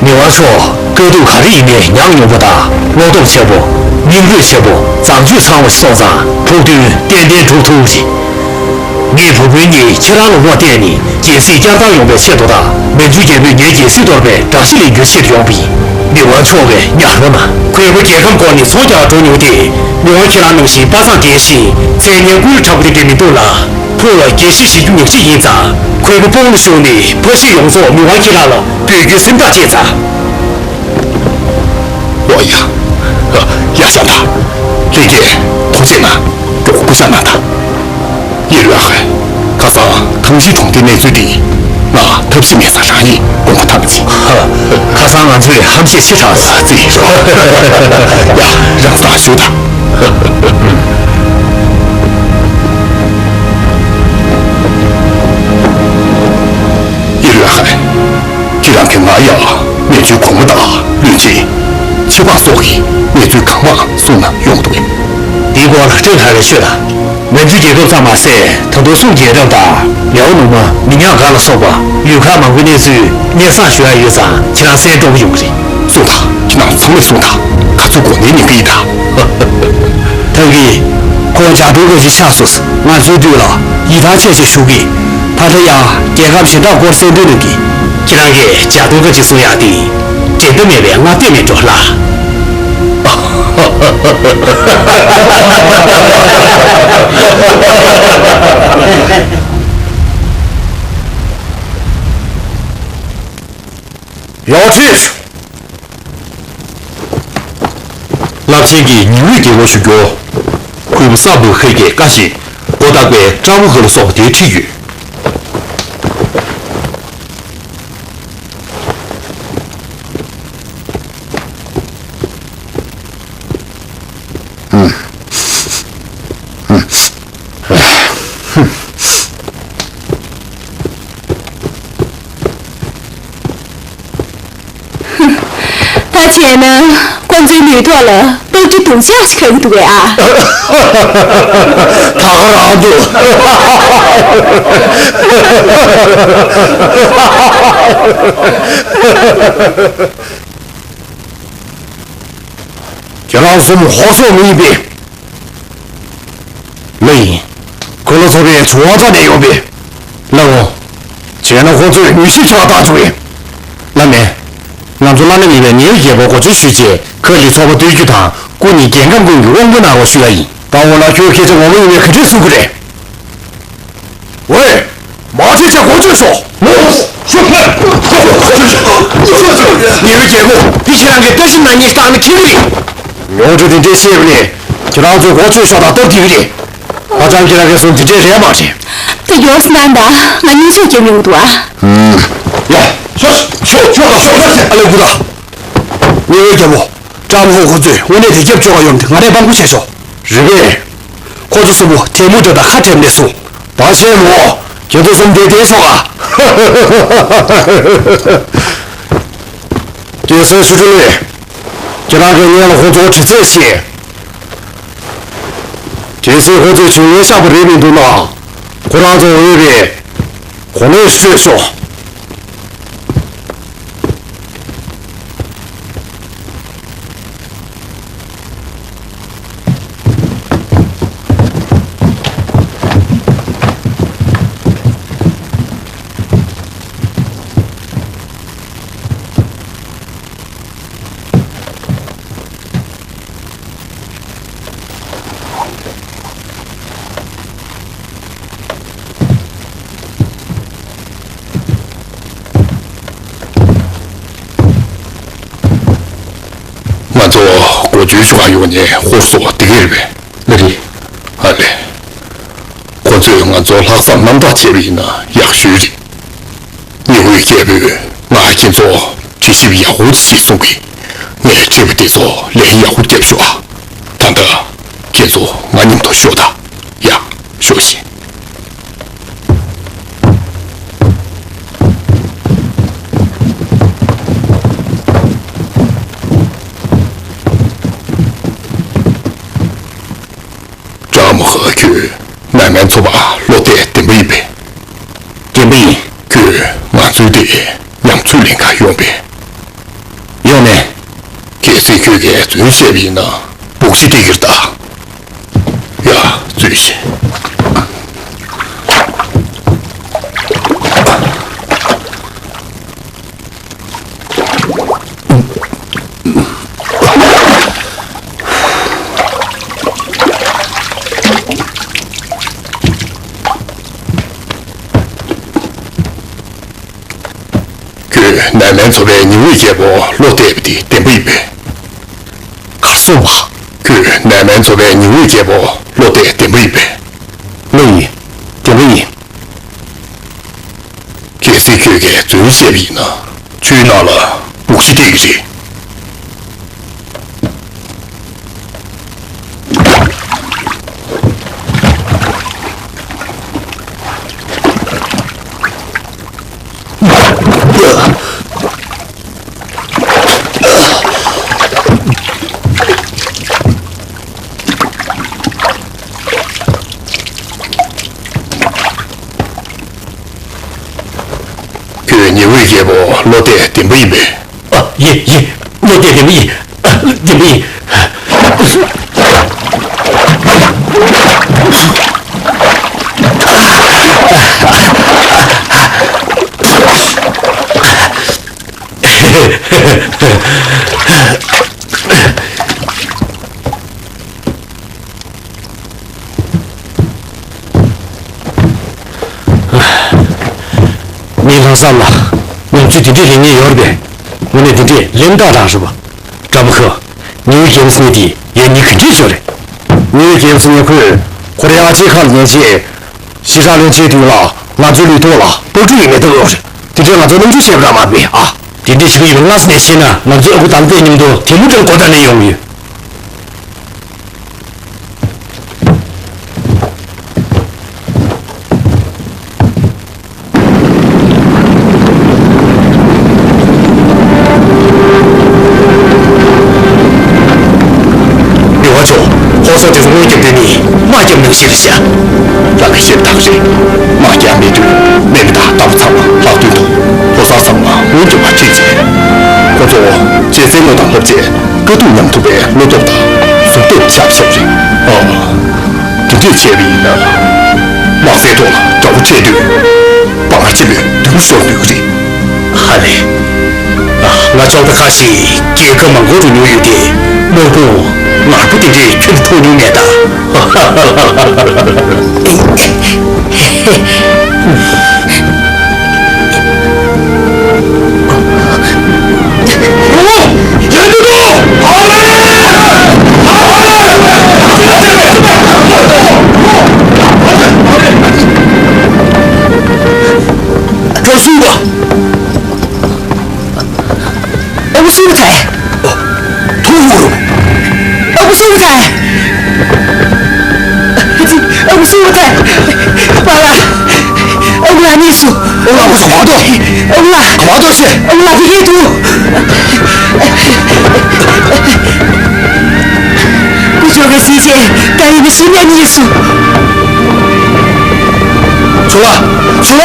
བ། མི་དབང་མཆོག་དཀའ་སྡུག་ག་རེ་ཡིན་ནའི་མྱངས་མྱོང་པོ་དང་བློ་སྟོབས་ཆེན་པོ། སྙིང་རུས་ཆེན་པོ། བཟང་སྤྱོད་ཚང་བ་ཞིག་སོང་ཙང་ཕུགས་འདུན་ཏན་ཏན་འགྲུབ་ཐུབ་ཀྱི་རེད། ངའི་བུ་སྤུན་གཉིས་ཁྱེད་རང་ལ་བློ་གཏད་ནས་རྒྱལ་སྲིད་བསྐྱར་དར་ཡོང་བའི་ཆེད་དུ་དང་མན་ཇུ་རྒྱལ་པོས་ངའི་རྒྱལ་སྲིད་དོར་བའི་དགྲ་ཤ་ལེན་རྒྱུའི་ཆེད་དུ་ཡོང་བ་ཡིན། མི་དབང་མཆོག་གིས་ཉར་རོ་གནང་། གུས་པ་རྒྱལ་ཁམས་སྐོར་ནས་ཚོང་རྒྱག་འགྲོ་མྱོང་སྟེ། མི་དབང་ཁྱེད་རང་ནང་བཞིན་དཔའ་མཛངས་ལྡན་ཞིང་མཚན་སྙན་ཀུན་ལ་གྲགས་པ་དེ་འདྲ་མི་འདུག་ལ། ཕུགས་ལ་རྒྱལ་སྲིད་བཞེས་རྒྱུ་ཉག་གཅིག་ཡིན་ཙང་། གུས་པ་དཔུང་ལ་ཞུགས་ནས་ཕ་གཞིས་ཡོངས་རྫོགས་མི་དབང་ཁྱེད་རང་ལ་འབུལ་རྒྱུའི་སེམས་ཐག་བཅད་ཙང་། ཨོ་ཡ། ཡ་ཤ་ད། ལྷན་རྒྱས་ཐུགས་རྗེ་གནང་། མགྱོགས་པོ་སྐུ་ཞབས་གནང་དང་། ཡེ་ལུ་ཨ་ཧན། ཁ་སང་ཐང་ཤིན་གྲོང་སྡེའི་གནས་ཚུལ་འདི་ང་ཐབས་ཤེས་མེད་ཙང་རང་ཉིད་དགོངས་པ་ཐག་བཅད། ཁ་སང་ང་ཚོས་ཧམ་བཤད་ཆེ་དྲགས་བརྩིས་རོགས། ཡ། རང་སང་ཞུ་དང་། ཡེ་ལུ་ཨ་ཧན། ཁྱེད་རང་གིས་ང་ཡང་མན་ཇུའི་གོང་མ་དང་བློན་ཆེན། ཆབ་འབངས་སོགས་ཀྱི་གནས་ཚུལ་གང་མང་གསུང་ན་ཡོང་འདུག་འདིའི་སྐོར་ཀྲེང་ཧའེ་ལ་ཤོད་དང་། མན་ཇུ་རྒྱལ་ཁབ་ཙམ་མ་ཟད་ད་དུང་སུང་རྒྱལ་རབས་དང་ལེའོ་ནུ་མ་མི་ཉག་ག་ལ་སོགས་པ་ཡུལ་ཁག་མང་པོའི་གནས་ཚུལ་སྙན་སེང་ཞུ་ཡ་ཡོད་ཙང་ཁྱེད་རང་གསན་སྤྲོ་པོ་ཡོང་གི་རེད། སུང་དང་། ཁྱེད་རང་ཚང་མས་སུང་དང་། ག་ཚོད་དགོས་ནའི་ཉན་གི་ཡིན་ད། ཐང་གི། ཁོང་ཇག་དྲུང་ག་ཅིག་ཆགས་སོང་། ང་ཚོའི་དུས་ལ་ཡིད་ཐང་ཆད་ཅིག་ཞུ་གི། ད་ལྟ་ཡང་རྒྱལ་ཁབ་གཞན་དག་སྐོར་གསལ་འདོན་གནང་གི། ཁྱེད་རང་གིས་ཇག་དྲུང་ག་ཅིག་གསུང་ཡག་དེ། འགྲན་ཟླ་མེད་པའི་ང་གཏན་ནས་འགྲོ་ལ། ཡོ་ཁྲིས། རླབས་ཆེན་གྱི་ཉི་འོད་རྒྱལ་པོ་ཞུ་རྒྱུ། གུས་པ་སམ་བྷོ་ཧེ་གྱི་བཀའ་བཞིན་གོ་བརྡ་པའི་ཀྲ་བུ་ཧེ་ལ་སོགས་པ་དེ་ཁྲིད་ཡོད། ད་ ད་བྱས་ན་ཁོ་ཚོའི་ལུས་ཐོག་ལ་སྟོབས་ཀྱི་དུང་ཆ་ཞིག་ཁ་གི་འདུག་གས་ཨ། ད་ག་རང་འདུག་ཁྱེད་རང་གསུམ་ཧོར་སོག་མི་ཡིན་པས། ལོས་ཡིན། ཁོ་ལོ་ཚོ་པའི་ཇོ་བོ་རྩ་ནས་ཡོང་པས། ལགས་འོང་། བྱས་ན་ཁོ་ཚོས་མྱུལ་ཞིབ་བྱ་བ་བཏང་བྱུང་བས། བླ་མས། ང་ཚོ་བླ་ན་མེད་པའི་ཉེ་བའི་རྒྱལ་པོ་གོ་ཆོད་ཞུས་རྗེས་ཁ་ལི་ཚོགས་པ་བསྟོད་རྒྱུ་དང་སྐུ་ཉིད་རྒྱལ་ཁམས་ཀུན་གྱི་དབང་པོ་གནང་རོགས་ཞུ་ཡ་ཡིན། ད་འོ་ན་ཁྱོད་སྐད་ཆ་ངོ་མ་ཡིན་ནའི་ག་འདྲས་གསུང་གི་རེད། ཝེ། མ་བྱེད་ཅག་གོ་ཆོད་ཤོག་ཉེ་བའི་རྒྱལ་པོ་འདི་ཁྱེད་རང་གི་བཀའ་ཞིབ་གནང་མཁན་ཞིག་བཏང་ན་ཁྱེད་ཀྱི་རེད། ཡོངས་འབྲེལ་དེ་འདྲས་བཤད་པ་ནས་ཁྱེད་རང་ཚོས་གོ་ཆོད་ཤོག་དང་སྟབས་བདེ་གི་རེད། ཧ་ཅང་ཁྱེད་རང་གིས་གསུངས་དེ་འདྲས་རེད་མ་རེད། ད་མགྱོགས་སེ་གནང་དང་ང་གཉིད་ཆད་རྒྱབ་ཡོང་གི་འདུག་ཨ། ཡ། ཤོག་ཤོག་ཤོག་ཤོག་ཤོག་ཨ་ལེ་གུ་ར། ཉེ་བའི་རྒྱལ་པོ། ཀྲམ་ཧོ་ཁོ་ཚོས་དངོས་གནས་དེ་རྒྱབ་སྐྱོར་བ་ཡོང་དུས་ང་རས་དཔང་པོ་བྱས་ཤོག་རེད་པས། ཁོ་ཚོ་གསུམ་པོ་དེ་མུ་འདྲ་དང་ཁ་བྲལ་ནས་སོང་། ད་ཆེན་མོ། ཁྱེད་ཚོ་གསུམ་དེ་བསྡད་སོང་ཨ། རྒྱལ་སྲས་ཆུ་སྤྲུལ་ལས། ཁྱེད་རང་གིས་སྔོན་ལ་ཁོ་ཚོ་དྲི་རྩད་བྱས། གལ་སྲིད་ཁོ་ཚོས་བྱུས་ངན་བཞག་པ་རེད་མི་འདུག་ན། ཁོ་རང་ཚོ་འོས་པའི་གོ་གནས་སྤྲོད་ཤོག་ང་ཚོ་གོ་བཅོལ་ཞུ་ག་ཡོང་ནས་ཧོར་སོག་བདེ་གི་རེད་པས། ལགས་རེད། ཨ་ལས། ཁོ་ཚོས་ང་ཚོ་ལྷག་བསམ་རྣམ་དག་བྱས་པ་ཡིན་ན་ཡག་ཤོས་རེད། ཉེ་བའི་རྒྱལ་པོས་ང་ཁྱེད་ཚོ་དྲི་ཞིབ་ཡག་པོ་བྱེད་གསུང་གི། ངས་དྲི་བ་དེ་ཚོ་ལན་ཡག་པོ་བརྒྱབ་ཤོག་ཨ། ད་ལྟ་ཁྱེད་ཚོ་ང་མཉམ་དུ་ཤོག་དང་། ཡ། ཤོག་ཤིག་ཀྲ་མོ་ཧ། ཁྱོད་ནང་མའི་ཚོ་པ་བློ་གཏད་བདེན་པ་ཡིན་པས། བདེན་པ་ཡིན། ཁྱོད་ང་ཚོའི་དེ་ཉམས་ཚོད་ལེན་ག་ཡོང་པས། ཡོང་ནས། གལ་སྲིད་ཁྱོད་ཀྱིས་རྫུན་བཤད་པ་ཡིན་ན་སྦུག་ཤི་སྟེར་གྱི་རེད་ད། ཡ། རྫུན་བཤད། ཁྱོད་ནང་མའི་ཚོ་པའི་ཉི་འོད་རྒྱལ་པོ་བློ་གཏད་པ་དེ་བདེན་པ་ཡིན་པས། གར་སོང་བ། ཁྱོད་ནང་མའི་ཚོ་པའི་ཉི་འོད་རྒྱལ་པོ་བློ་གཏད་བདེན་པ་ཡིན་པས། བློ་ཡིན། བདེན་པ་ཡིན། གལ་སྲིད་ཁྱོད་ཀྱིས་རྫུན་བཤད་པ་ཡིན་ན་ཆུའི་ནང་ལ་སྦུག་ཤི་སྟེར་གྱི་རེད། ཁྱོད་ཉི་འོད་རྒྱལ་པོ་བློ་གཏད་བདེན་པ་ཡིན་པས། ཨ། ཡིན་ཡིན། བློ་གཏད་བདེན་པ་ཡིན། ཨ། བདེན་པ་ཡིན། ངས་ལྷག་བསམ་ལ། ཉམས་ཚོད་དེ་འདྲས་ལེན་མཁན་ཡོད་རེད་པས། དངོས་གནས་དེ་འདྲས་ལེན་སྟངས་དྲག་རེད་པ། ཀྲམ་ཁ། ཉི་འོད་རྒྱལ་པོ་ཟེར་མཁན་དེ་ཡ་ཉིན་ག་འདྲས་ཡོད་རེད། ཉི་འོད་རྒྱལ་པོ་ཟེར་མཁན་ཁོས་ཁོ་རའི་ཨ་ཅེ་ཁ་ལ་ཉན་བྱས། ཞི་དྲག་བློན་ཆེན་དུས་ལ་ང་ཚོའི་ལུས་ཐོག་ལ་སྤག་ཕྲུག་ཡོད་མེད་ལྟ་གི་ཡོད་རེད། དེ་འདྲས་ང་ཚོ་རྣམ་འགྱུར་བཤད་པ་རང་མ་རེད་པས་ཨ། དེ་འདྲས་བྱེད་ཀྱི་ཡོད་པ་སྔ་ས་ནས་ཤེས་ན་ང་ཚོའི་ཨ་ཁུ་དམ་ཚིག་མཉམ་དུ་དེ་མུ་འདྲ་གོ་བརྡ་ལེན་ཡོང་གི་ཡོད། གཙོ་དེ་ཚོ་སྔོན་རྒྱབ་དེ་ནི་དམག་རྒྱབ་ནང་བཞིན་རེད་ཤག་རང་གི་ཤེས་པ་ཐག་རེད། དམག་རྒྱབ་མེད་དུས་སྨན་པ་དང་ལྟ་བ་ཚང་མ་ལྷག་དོན་དུ་ཕོ་གསར་ཚང་མ་སྔོན་རྒྱབ་ལ་ཁྲིད་བྱས། ཁོ་ཚོ་རྗེ་བཙུན་མོ་དང་སློབ་ཆེན་དཀའ་སྡུག་མཉམ་ཐུག་པའི་བློ་སྟོབས་དང་གཟུགས་སྟོབས་ཆགས་ཆགས་རེད། ཨ། དེ་འདྲས་བྱས་པ་ཡིན་ན། དམག་སའི་ཐོག་ལ་དགྲ་བོ་འཕྲད་དུས། དཔའ་ངར་ཆེ་ལོས་མདུན་ཤོར་འདོད་ཀྱི་རེད། ཧ་ལས། ང་ཅོག་པ་ཁ་ཤས་རྒྱལ་ཁབ་མང་པོ་རུ་ཉོ་ཡོད་དེ། དམག་དཔུང་ངར་པོ་དེ་འདྲས་ཁྱོན་མཐོང་མྱོང་མེད་ད། ཨ་ཁུ་སུ་ཚ། ཨ་ཁུ་སུ་ཚ། ཨ་ཁུ་སུ་ཚ། པཱ་ལགས། ཨ་ཁུ་ལགས་གནས་སུ། ཨ་ཁུ་ལགས་ཁོ་ཚོ་ག་པར་འདུག་ཨ་ཁུ་ལགས། ག་པར་འདུག་ཟེར། ཨ་ཁུ་ལགས་དེ་གས་འདུག་སྐུ་ཞབས་ཀྱི་སྲིད་ཆེན་ད་ཡིན་ན་ཤི་ནས་གནས་སུ། ཚོ་བ། ཚོ་བ།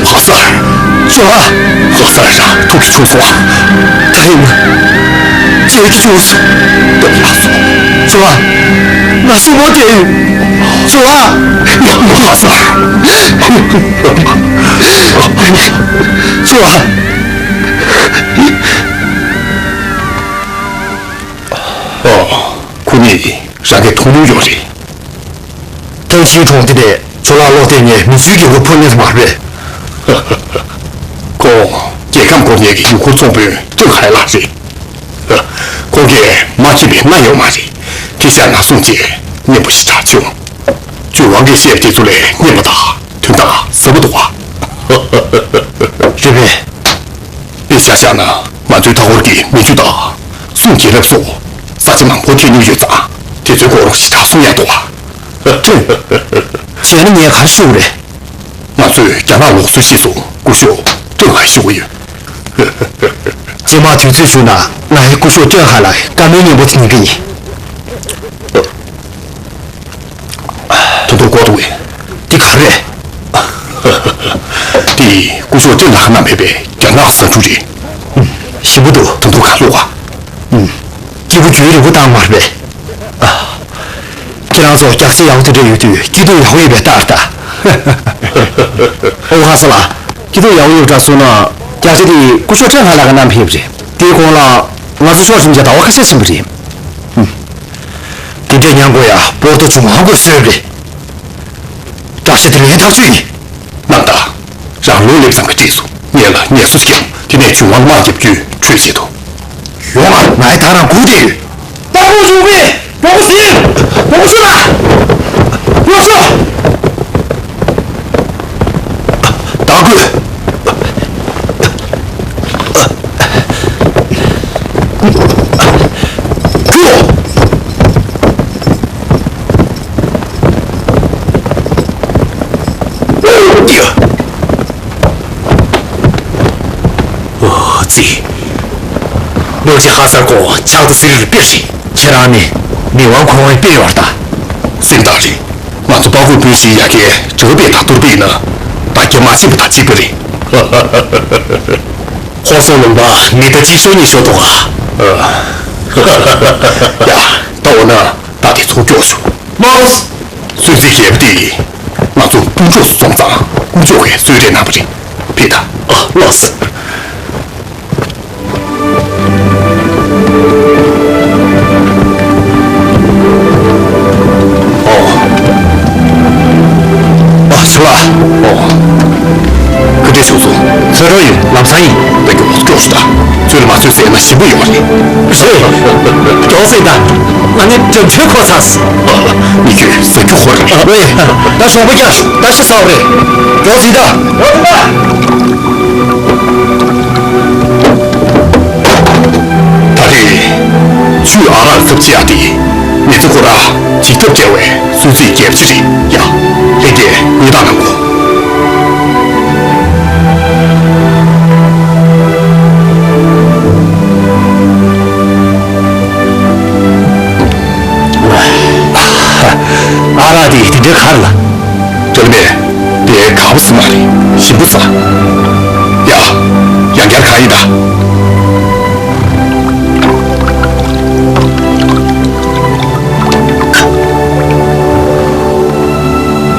ཕ་སར། ཚོ་བ། ཕ་སར་རང་ཐུག་གི་བྱུང་སོང་བ། ད་ཡིན་ན་བརྗེད་ཀྱི་བྱུང་སོང་། སྟོན་ལགས་སོ། ཚོ་བ། ང་སྲུ་མོ་དེ། ཚོ་བ། ཕ་སར། ཚོ་བ། ཨོ། ཁོ་གཉིས་རང་གིས་མཐོང་མྱོང་ཡོད་རེད། ཐང་ཆེན་གྲོང་སྡེ་ནས་ཇོ་ལགས་ལོག་བསྡད་ནས་མི་ཚོའི་རྒྱབ་ཁུར་ཕུལ་མེད་མ་རེད། ཁོང་རྒྱལ་ཁམས་སྐོར་ཉལ་གྱི་ཡུལ་སྐོར་ཚོང་དཔོན་ཏུན་ཧའེ་ལགས་རེད། ཁོང་གིས་མ་མཁྱེན་པའི་གནའ་ཡོད་མ་རེད། དེ་ཤར་ན་སོང་རྗེས་སྙན་པོ་ཞེ་དྲག་བྱུང་། ཇོ་ཝང་གིས་བཤད་དེ་ཚོ་ལས་སྙན་པོ་དང་དོན་དག་ཟབ་པོ་འདུག་བ། རེད་པས། དཔེ་ཆ་བཞག་ན་ང་ཚོའི་མཐའ་འཁོར་གྱི་མི་ཆུ་དང་། སུང་གི་རབས་སོགས་ས་ཆ་མང་པོ་ཐོན་མྱོང་ཡོད་ཙང་། དེ་ཚོའི་སྐོར་ཞེ་དྲག་གསུང་ཡག་འདུག་བ། བྱས་ན་ངས་ག་རེ་ཞུ་དགོས་རེད། ང་ཚོས་རྒྱ་ནག་ལུགས་སྲོལ་གཞིར་བཟུང་སྐུ་ཞབས་ཏུན་ཧའེ་ཞུ་གི་ཡོད། རྗེས་མ་དུས་ཚོད་བྱུང་ན་ང་ཡི་སྐུ་ཞབས་ཏུན་ཧའེ་ལ་བཀའ་མོལ་སྙན་པོ་དེ་ཉན་གི་ཡིན། ད་དུང་གོ་འདུག་གས། འདི་ག་རེད། འདི་སྐུ་ཞབས་ཏུན་ལགས་བསྣམས་ཕེབས་པའི་རྒྱ་ནག་གི་གཟའ་འཁྲུད་རེད། ཞིམ་པོ་འདུག་ད་དུང་ག་ལོག་ག་སྐྱིད་པོ་རྒྱུན་རིང་པོ་བཏང་མ་རེད་པས། ཁྱེད་རང་ཚོ་རྒྱགས་ཆེ་ཡག་པོ་དེ་འདྲ་ཡོད་དུས་སྐྱིད་སྡུག་ཡག་པོ་ཡོད་པའི་རྟགས་རེད་ད། ཨོ་ཁ་ས་ལགས། སྐྱིད་སྡུག་ཡག་པོ་ཡོད་འདྲ་སོང་ན་རྒྱགས་ཆེ་དེ་སྐུ་ཞབས་ཏུན་ཧའེ་ལགས་ཀྱིས་བསྣམས་ཕེབས་རེད། དེའི་གོང་ལ་ང་ཚོ་ཕྱོགས་གཅིག་མཇལ་ཟླ་བ་ཁ་ཤས་ཕྱིན་པ་རེད། དེ་འདྲའི་ཉམས་དགོས་ཡ་པོར་ཏོ་ཆུང་ཧང་གོ་སོས་རེད། བཀྲ་ཤིས་དེ་ལས་ཐག་ཆོད་ཡིན། རྣམ་དག་རང་ལོ་སླེབས་ཙམ་གྱི་དུས་སུ་ངེད་ལ་ངལ་གསོ་ཞིག་དེ་ནས་ཇོ་ཝང་དམག་རྒྱབ་རྒྱུའི་གྲོས་བྱེད་དོ། ཡོང་ང་། ང་ཡི་ད་རང་སྒུག་བསྡད་ཡོད། དཔའ་བོ་ཡོང་བས་སྒུག་ཟིན། སྒུག་ཤོག་ལ། སྒུག་ཤོག་བདག་གུ། ཨོ་ཙི། དམག་སྤྱི་ཧ་སར་ཁོང་ཆགས་སྡང་ཟེར་རིགས་དཔེ་རེད། ཁྱེད་རང་ནི་མི་དབང་ཁོང་བའི་དཔེ་ཡོད་ད། སེམས་ཐག་རེད། ང་ཚོ་དཔའ་རྒོད་དཔོན་ཞིག་ཡ་གིའི་གྲྭ་པ་དང་གཏོར་པ་ཡིན་ན་ད་རྒྱ་དམག་ཆེན་པོ་དང་གཅིག་པ་རེད། ཧོར་སོག་ལུང་པ་མི་ད་གཅིག་ཤོར་གཉིས་ཤོར་འདུག་ཨ། ཡ། ད་འོ་ན་ད་དེ་ཚོ་སྐྱོར་ཤོག་མོས། གསོལ་ཚིགས་རྒྱས་པ་དེ་ང་ཚོ་དཔུང་ཚོགས་སུ་འཛོམས་ཙང་དཀོན་མཆོག་གིས་གསོལ་རས་གནང་བ་རེད། ཕེབས་དང་། ཨ་ལགས་སོ། ཨོ། ཨ་ཚུར་ལ། ཨོ། ག་འདྲས་བྱུང་སོང་། ཚོད་རོགས་ཡོད། ལམ་སང་ཡིན། ད་མགྱོགས་སུ་སྐྱོགས་སུ་ད། ཚོད་ལ་མ་ཚོད་ཟས་ན་ཞིམ་པོ་ཡོང་བ་རེད། རེད། མགྱོགས་སེ་ད། ང་ནི་འགྲེམས་ཚོད་ཁོ་ཚ། མི་ཁྱོད་ཟ་རྒྱུ་ཧོར་རེད། རེད། ད་ཞོགས་པ་རྒྱག་ད་ཤི་ཚར་བ་རེད། མགྱོགས་སེ་ད། ད་རེས་ཆུ་ཨ་རག་ཚབ་ཆེ་ཡ་དེ་མི་ཚེ་ཁོ་ར་འཇིག་ཐབས་བྲལ་བའི་གསོལ་ཚིགས་རྒྱལ་ཅི་རེད་ཡ། ལྷན་རྒྱས་གུས་དང་གནང་གོ། ཨ་རག་དེ་དེ་འདྲའི་ག་རེ་ལ། འགྲོ་ལེ་མེད། དེ་ག་པོ་སུ་མ་རེད། ཞིམ་པོ་ཟ། ཡ། ཡང་བསྐྱར་གང་ཡིན་ད།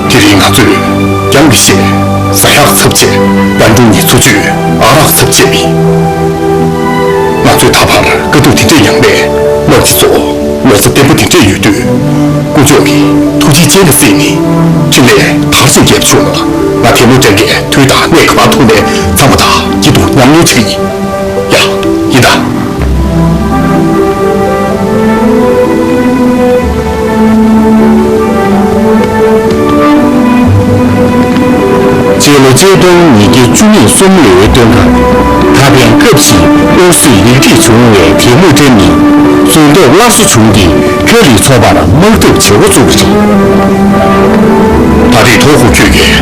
དེ་རིང་ང་ཚོས་རྒྱང་མི་ཤེས། ཟ་ཡག་ཚབ་ཆེ། ཡར་འབྲོག་ཉིན་འཚོ་བཅུད་ཨ་རག་ཚབ་ཆེ་མིན། ང་ཚོས་ད་བར་དཀའ་སྡུག་དེ་འདྲས་མྱངས་པས་སློབ་སྤྱི་ཚོ་ལོ་ཚོད་བརྟན་པོ་དེ་འདྲས་ཡོད་དུས། དཀོན་མཆོག་གིས་ཐུགས་རྗེ་ཅན་ལ་བརྩིས་ནས་འཕྲིན་ལས་མཐར་ཕྱིན་རྒྱལ་བ་བྱུང་ན། ང་དེ་མོ་དྲན་གྱི་དུས་དང་གནས་ག་པར་ཐུག་ནས་ཚང་མ་དང་སྐྱིད་སྡུག་མཉམ་མྱོང་བྱེད་ཀྱི་ཡིན། ཡ། ཡིན་ད། སྤྱི་ལོ་ཆིག་སྟོང་ཉིས་བརྒྱ་བཅུ་གཉིས་གསུམ་ལོའི་སྟོན་ཁར། ད་ཕན་སྐབས་ཤིག་ཨུ་སུའི་ཡིག་རིགས་བྱུང་བའི་དེ་མུ་ཀྲེན་ནི་འཛུལ་ཐོག་སླར་གསོ་བྱུང་སྟེ། ཁོ་ལི་ཚོགས་པར་དམག་འཐབ་བྱེད་འགོ་བཙུགས་པ་རེད། ད་རེས་ཐོག་ཁོ་ཁྱོད་ཀྱིས་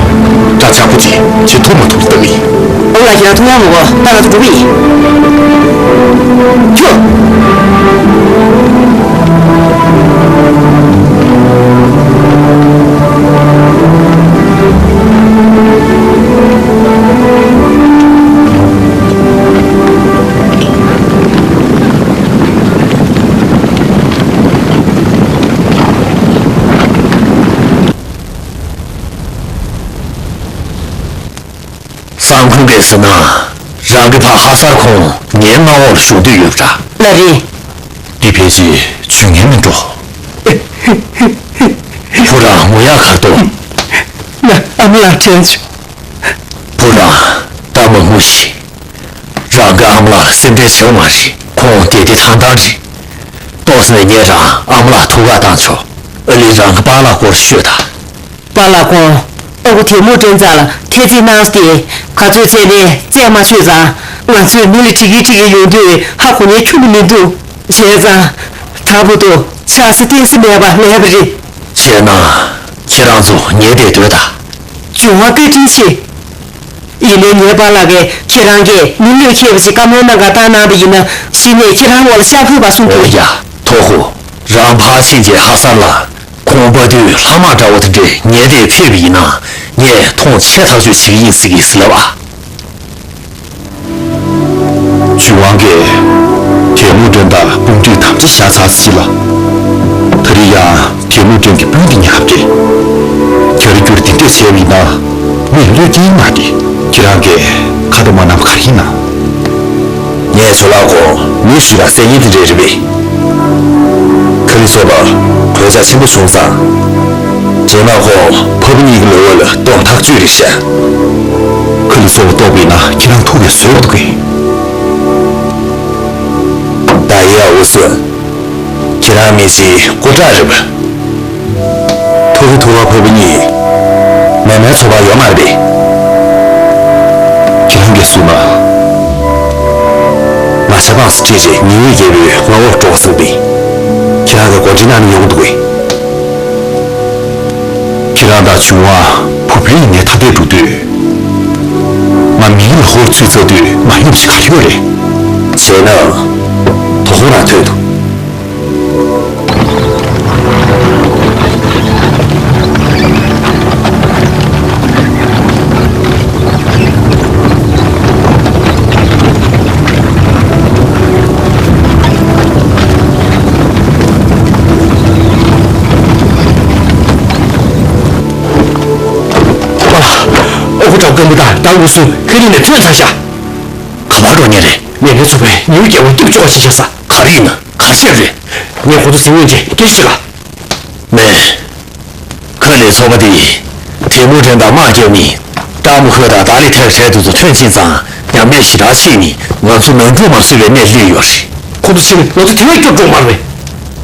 དགྲ་ཆག་པོ་ཅིག་བྱེད་ཐུབ་མ་ཐུབ་ལྟ་གི་ཡིན། ཨོ་ལགས། ཁྱེད་རང་ཐུགས་ཡག་མི་དགོས། ད་ང་ཚོ་འགྲོ་གི་ཡིན། ཁྱོ། སང་ཁོང་གིས་ཟེར་ན། རང་གི་ཕ་ཧ་སར་ཁོང་ངའི་མངའ་འོག་ལ་བཞུགས་འདོད་ཡོད་པ་འདྲ། ལགས་རེད། འདི་ཕལ་ཆེར་བྱུས་ངན་མིན་འགྲོ། ཁོ་རང་ངུ་ཡག་ག་རེ་འདུག་ང་ཨ་མ་ལགས་དྲན་བྱུང་། བུ་རང་ད་མ་ངུ་ཞིག་རང་གི་ཨ་མ་ལགས་ལ་སེམས་ཁྲལ་བྱེད་དགོས་མ་རེད། ཁོང་བདེ་བདེ་ཐང་ཐང་རེད། ཏོག་ཙམ་ནས་ངས་རང་ཨ་མ་ལགས་ཐུག་ག་བཏང་ཆོག་ཨ་ལི་རང་གི་པཱ་ལགས་སྐོར་ཤོད་དང་། པཱ་ལགས་ཁོང་ཨ་ཁུ་དེ་མུ་ཀྲེན་རྩ་ལ་ཐེ་ཚིག་གནང་སྟེ། ག་ཚོད་བཙལ་ནའི་རྩད་མ་ཆོད་ཙང་། ང་ཚོས་མི་ལ་དྲི་གིན་དྲི་གིན་ཡོང་དུས་ཧ་གོ་ཉན་ཁྱོན་ནས་མི་འདུག་བྱས་ཙང་། དྲག་པོ་འདུག་ཆགས་ས་གཏིང་ས་མེད་པ་ལས་པ་རེད། བྱས་ན། ཁྱེད་རང་ཚོ་ཉལ་བསྡད་སྡོད་དང་། འབྱུང་བ་བཀའ་དྲིན་ཆེ། ཡིན་ནའི་ངའི་པཱ་ལགས་ཀྱིས་ཁྱེད་རང་གིས་མི་བློས་འཁེལ་བ་ཞིག་བཀའ་མོལ་གནང་ག་བཏང་གནང་བ་ཡིན་ན། གཞི་ནས་ཁྱེད་རང་འོག་ལ་ཤ་ཕུད་པ་གསུང་གི། ཨོ་ཡ། ཐོ་ཧོ། རང་ཕར་ཕྱིན་བྱས་ཧ་སར་ལ། ཁོང་དཔའ་བརྟུལ་ལྷ་དམག་འདྲ་བོ་དེ་འདྲས་ཉལ་བསྡད་ཕེབས་པ་ཡིན་ན། ངས་མཐོང་ཆེ་ཐག་ཆོད་བྱེད་ཀྱི་ཡིན་ཟེར་གྱི་ཟེར་ལབ་ཨ། ཇུ་ཝང་གིས་དེ་མུ་ཀྲེན་དང་དཔུང་སྒྲིག་དམ་བཅའ་བཞག་ཚར་ཟིན་ལ། ད་རེས་ཡང་དེ་མུ་ཀྲེན་གྱི་སྤུན་དེ་ཉག་ག་རེད། གྱ་རེ་གྱུར་འདི་འདྲས་བྱས་པ་ཡིན་ན། མི་བློས་འགེལ་མ་རེད། ཁྱེད་རང་གིས་ཁ་བརྡ་མ་གནང་བ་ག་རེ་ཡིན་ནམ། ངས་ཇོ་ལགས་ཁོང་མི་ཞིག་ལ་གསན་ཡིན་དེ་འདྲས་རེད་པས། ཁ་ལི་ཚོ་པ་གོད་ཆག་ཆེན་པོ་བྱུང་ཙང་། ཇོ་ལགས་ཁོང་ཕ་བུ་གཉིས་ཀྱི་ལོ་འོད་ལ་གཏོང་ཐག་ཆོད་རེད་ཤག་ཁ་ལི་ཚོ་པ་ལྟོགས་པས་ན་ཁྱེད་རང་ཐུག་གས་བཟོས་འདུག་གས། ད་ཡ་འུ་སུ། ཁྱེད་རང་མི་ཚེའི་སྐུ་དྲག་རེད་པ། ཐུག་གི་ཐུག་པ་ཕ་བུ་གཉིས། མེ་མེ་ཚོ་པ་ཡོད་མ་རེད་པས། ཁྱེད་རང་གིས་གསུངས་ན། ང་ཆབ་འབངས་སུ་ཁྲིད་རྗེས་ཉི་འོད་རྒྱལ་པོའི་མངའ་འོག་འགྲོ་གསུངས་པས། ཁྱེད་རང་གིས་འགོ་འདྲེན་གནང་ན་ཡོང་འདུག་གས། ཁྱེད་རང་དང་ཇུ་ཝང་བུ་སྤུན་ཡིན་ནའི་ཐ་དད་འགྲོ་དུས། ང་མིའི་ལག་འོག་ཚུད་ཚར་དུས་མ་ཡོང་ཞིག་ག་རེ་ཡོད་རེད། བྱས་ན། དོ་ཁོང་རང་ཐོན་འདུག་ཨ་ཁུ་གྲགས་མགོན་པོ་དང་ད་འུ་སུ་ཁ་རི་ནས་ཐོན་ཚར་ཤག་ག་པར་འགྲོ་ཉེ་རེད། མེ་མེ་ཚོ་པས་ཉིའུ་རྒྱལ་པོ་སྐྱབས་བཅོལ་བ་ཞིག་བྱ་ས། ག་རེ་ཡིན་ན། ག་བཤད་རེད། ངས་ཁོ་ཚོ་ཟིན་ངོས་ཀྱི་སྐད་ཆ་ཞིག་ལ། མེ། ཁ་ལི་ཚོ་པ་དེ། དེ་མུ་ཀྲེན་དང་དམག་རྒྱབ་ནི། ཀྲང་མུ་ཁོས་དང་ཏཱ་ལི་ཐེ་ཧྲེ་དེ་ཚོ་ཐོན་ཕྱིན་ཙང་ཉམས་ཉེས་ཞེ་དྲག་ཕྱིན་ནི་ང་ཚོ་ནང་འཁྲུག་མ་བཟོས་པའི་གནས་སླེབས་ཡོད་རེད། ཁོ་ཚོ་ཕྱིན་ནས་ང་ཚོ་དེ་བས་སྐྱོ་འགྲོ་མ་རེད།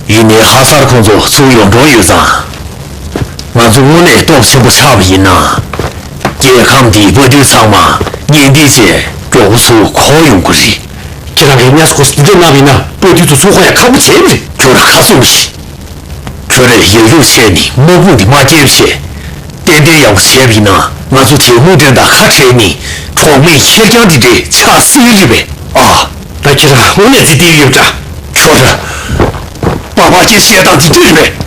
ཡིན་ནའི་ཧ་སར་ཁོང་ཚོ་ཚུར་ཡོང་གྲོང་ཡོད་ཙང་། ང་ཚོ་དངོས་གནས་སྟོབས་ཆེན་པོ་ཆགས་པ་ཡིན་ན། རྒྱལ་ཁམས་འདིའི་དཔའ་རྟུལ་ཚང་མ་གཉེན་སྒྲིག་བྱས་མགྱོགས་པོ་ཚུར་འཁོར་ཡོང་གི་རེད། ཁྱེད་རང་གིས་ཉ་ས་ཁོ་སི་འདི་འདྲ་གནང་བ་ཡིན་ན་དཔའ་རྟུལ་ཚོ་ཚུར་འཁོར་ཡ་ཁག་པོ་བྱས་པ་རེད། ཁྱོད་རང་ཁ་སོང་ཞིག་ཁྱོད་རས་ཡག་ཡོག་བྱས་ནས་དམག་དཔུང་འདི་མ་སྐྱེལ་བྱས། ཏན་ཏན་ཡག་པོ་བྱས་པ་ཡིན་ན་ང་ཚོ་དེ་དམུ་ཏན་དང་ཁ་བྲལ་ནས་གྲོགས་མེད་ཁེར་རྐྱང་འདི་འདྲའི་ཆགས་སྲིད་རེད་པས། ཨ། ད་ཁྱེད་རང་དངོས་གནས་རྩིས་སྟེར་ཡོད་འདྲ། ཁྱོད་ར། པགས་པགས་སྐྱེ་བཤད་སྟངས་འདི་འདྲ་རེད་པས།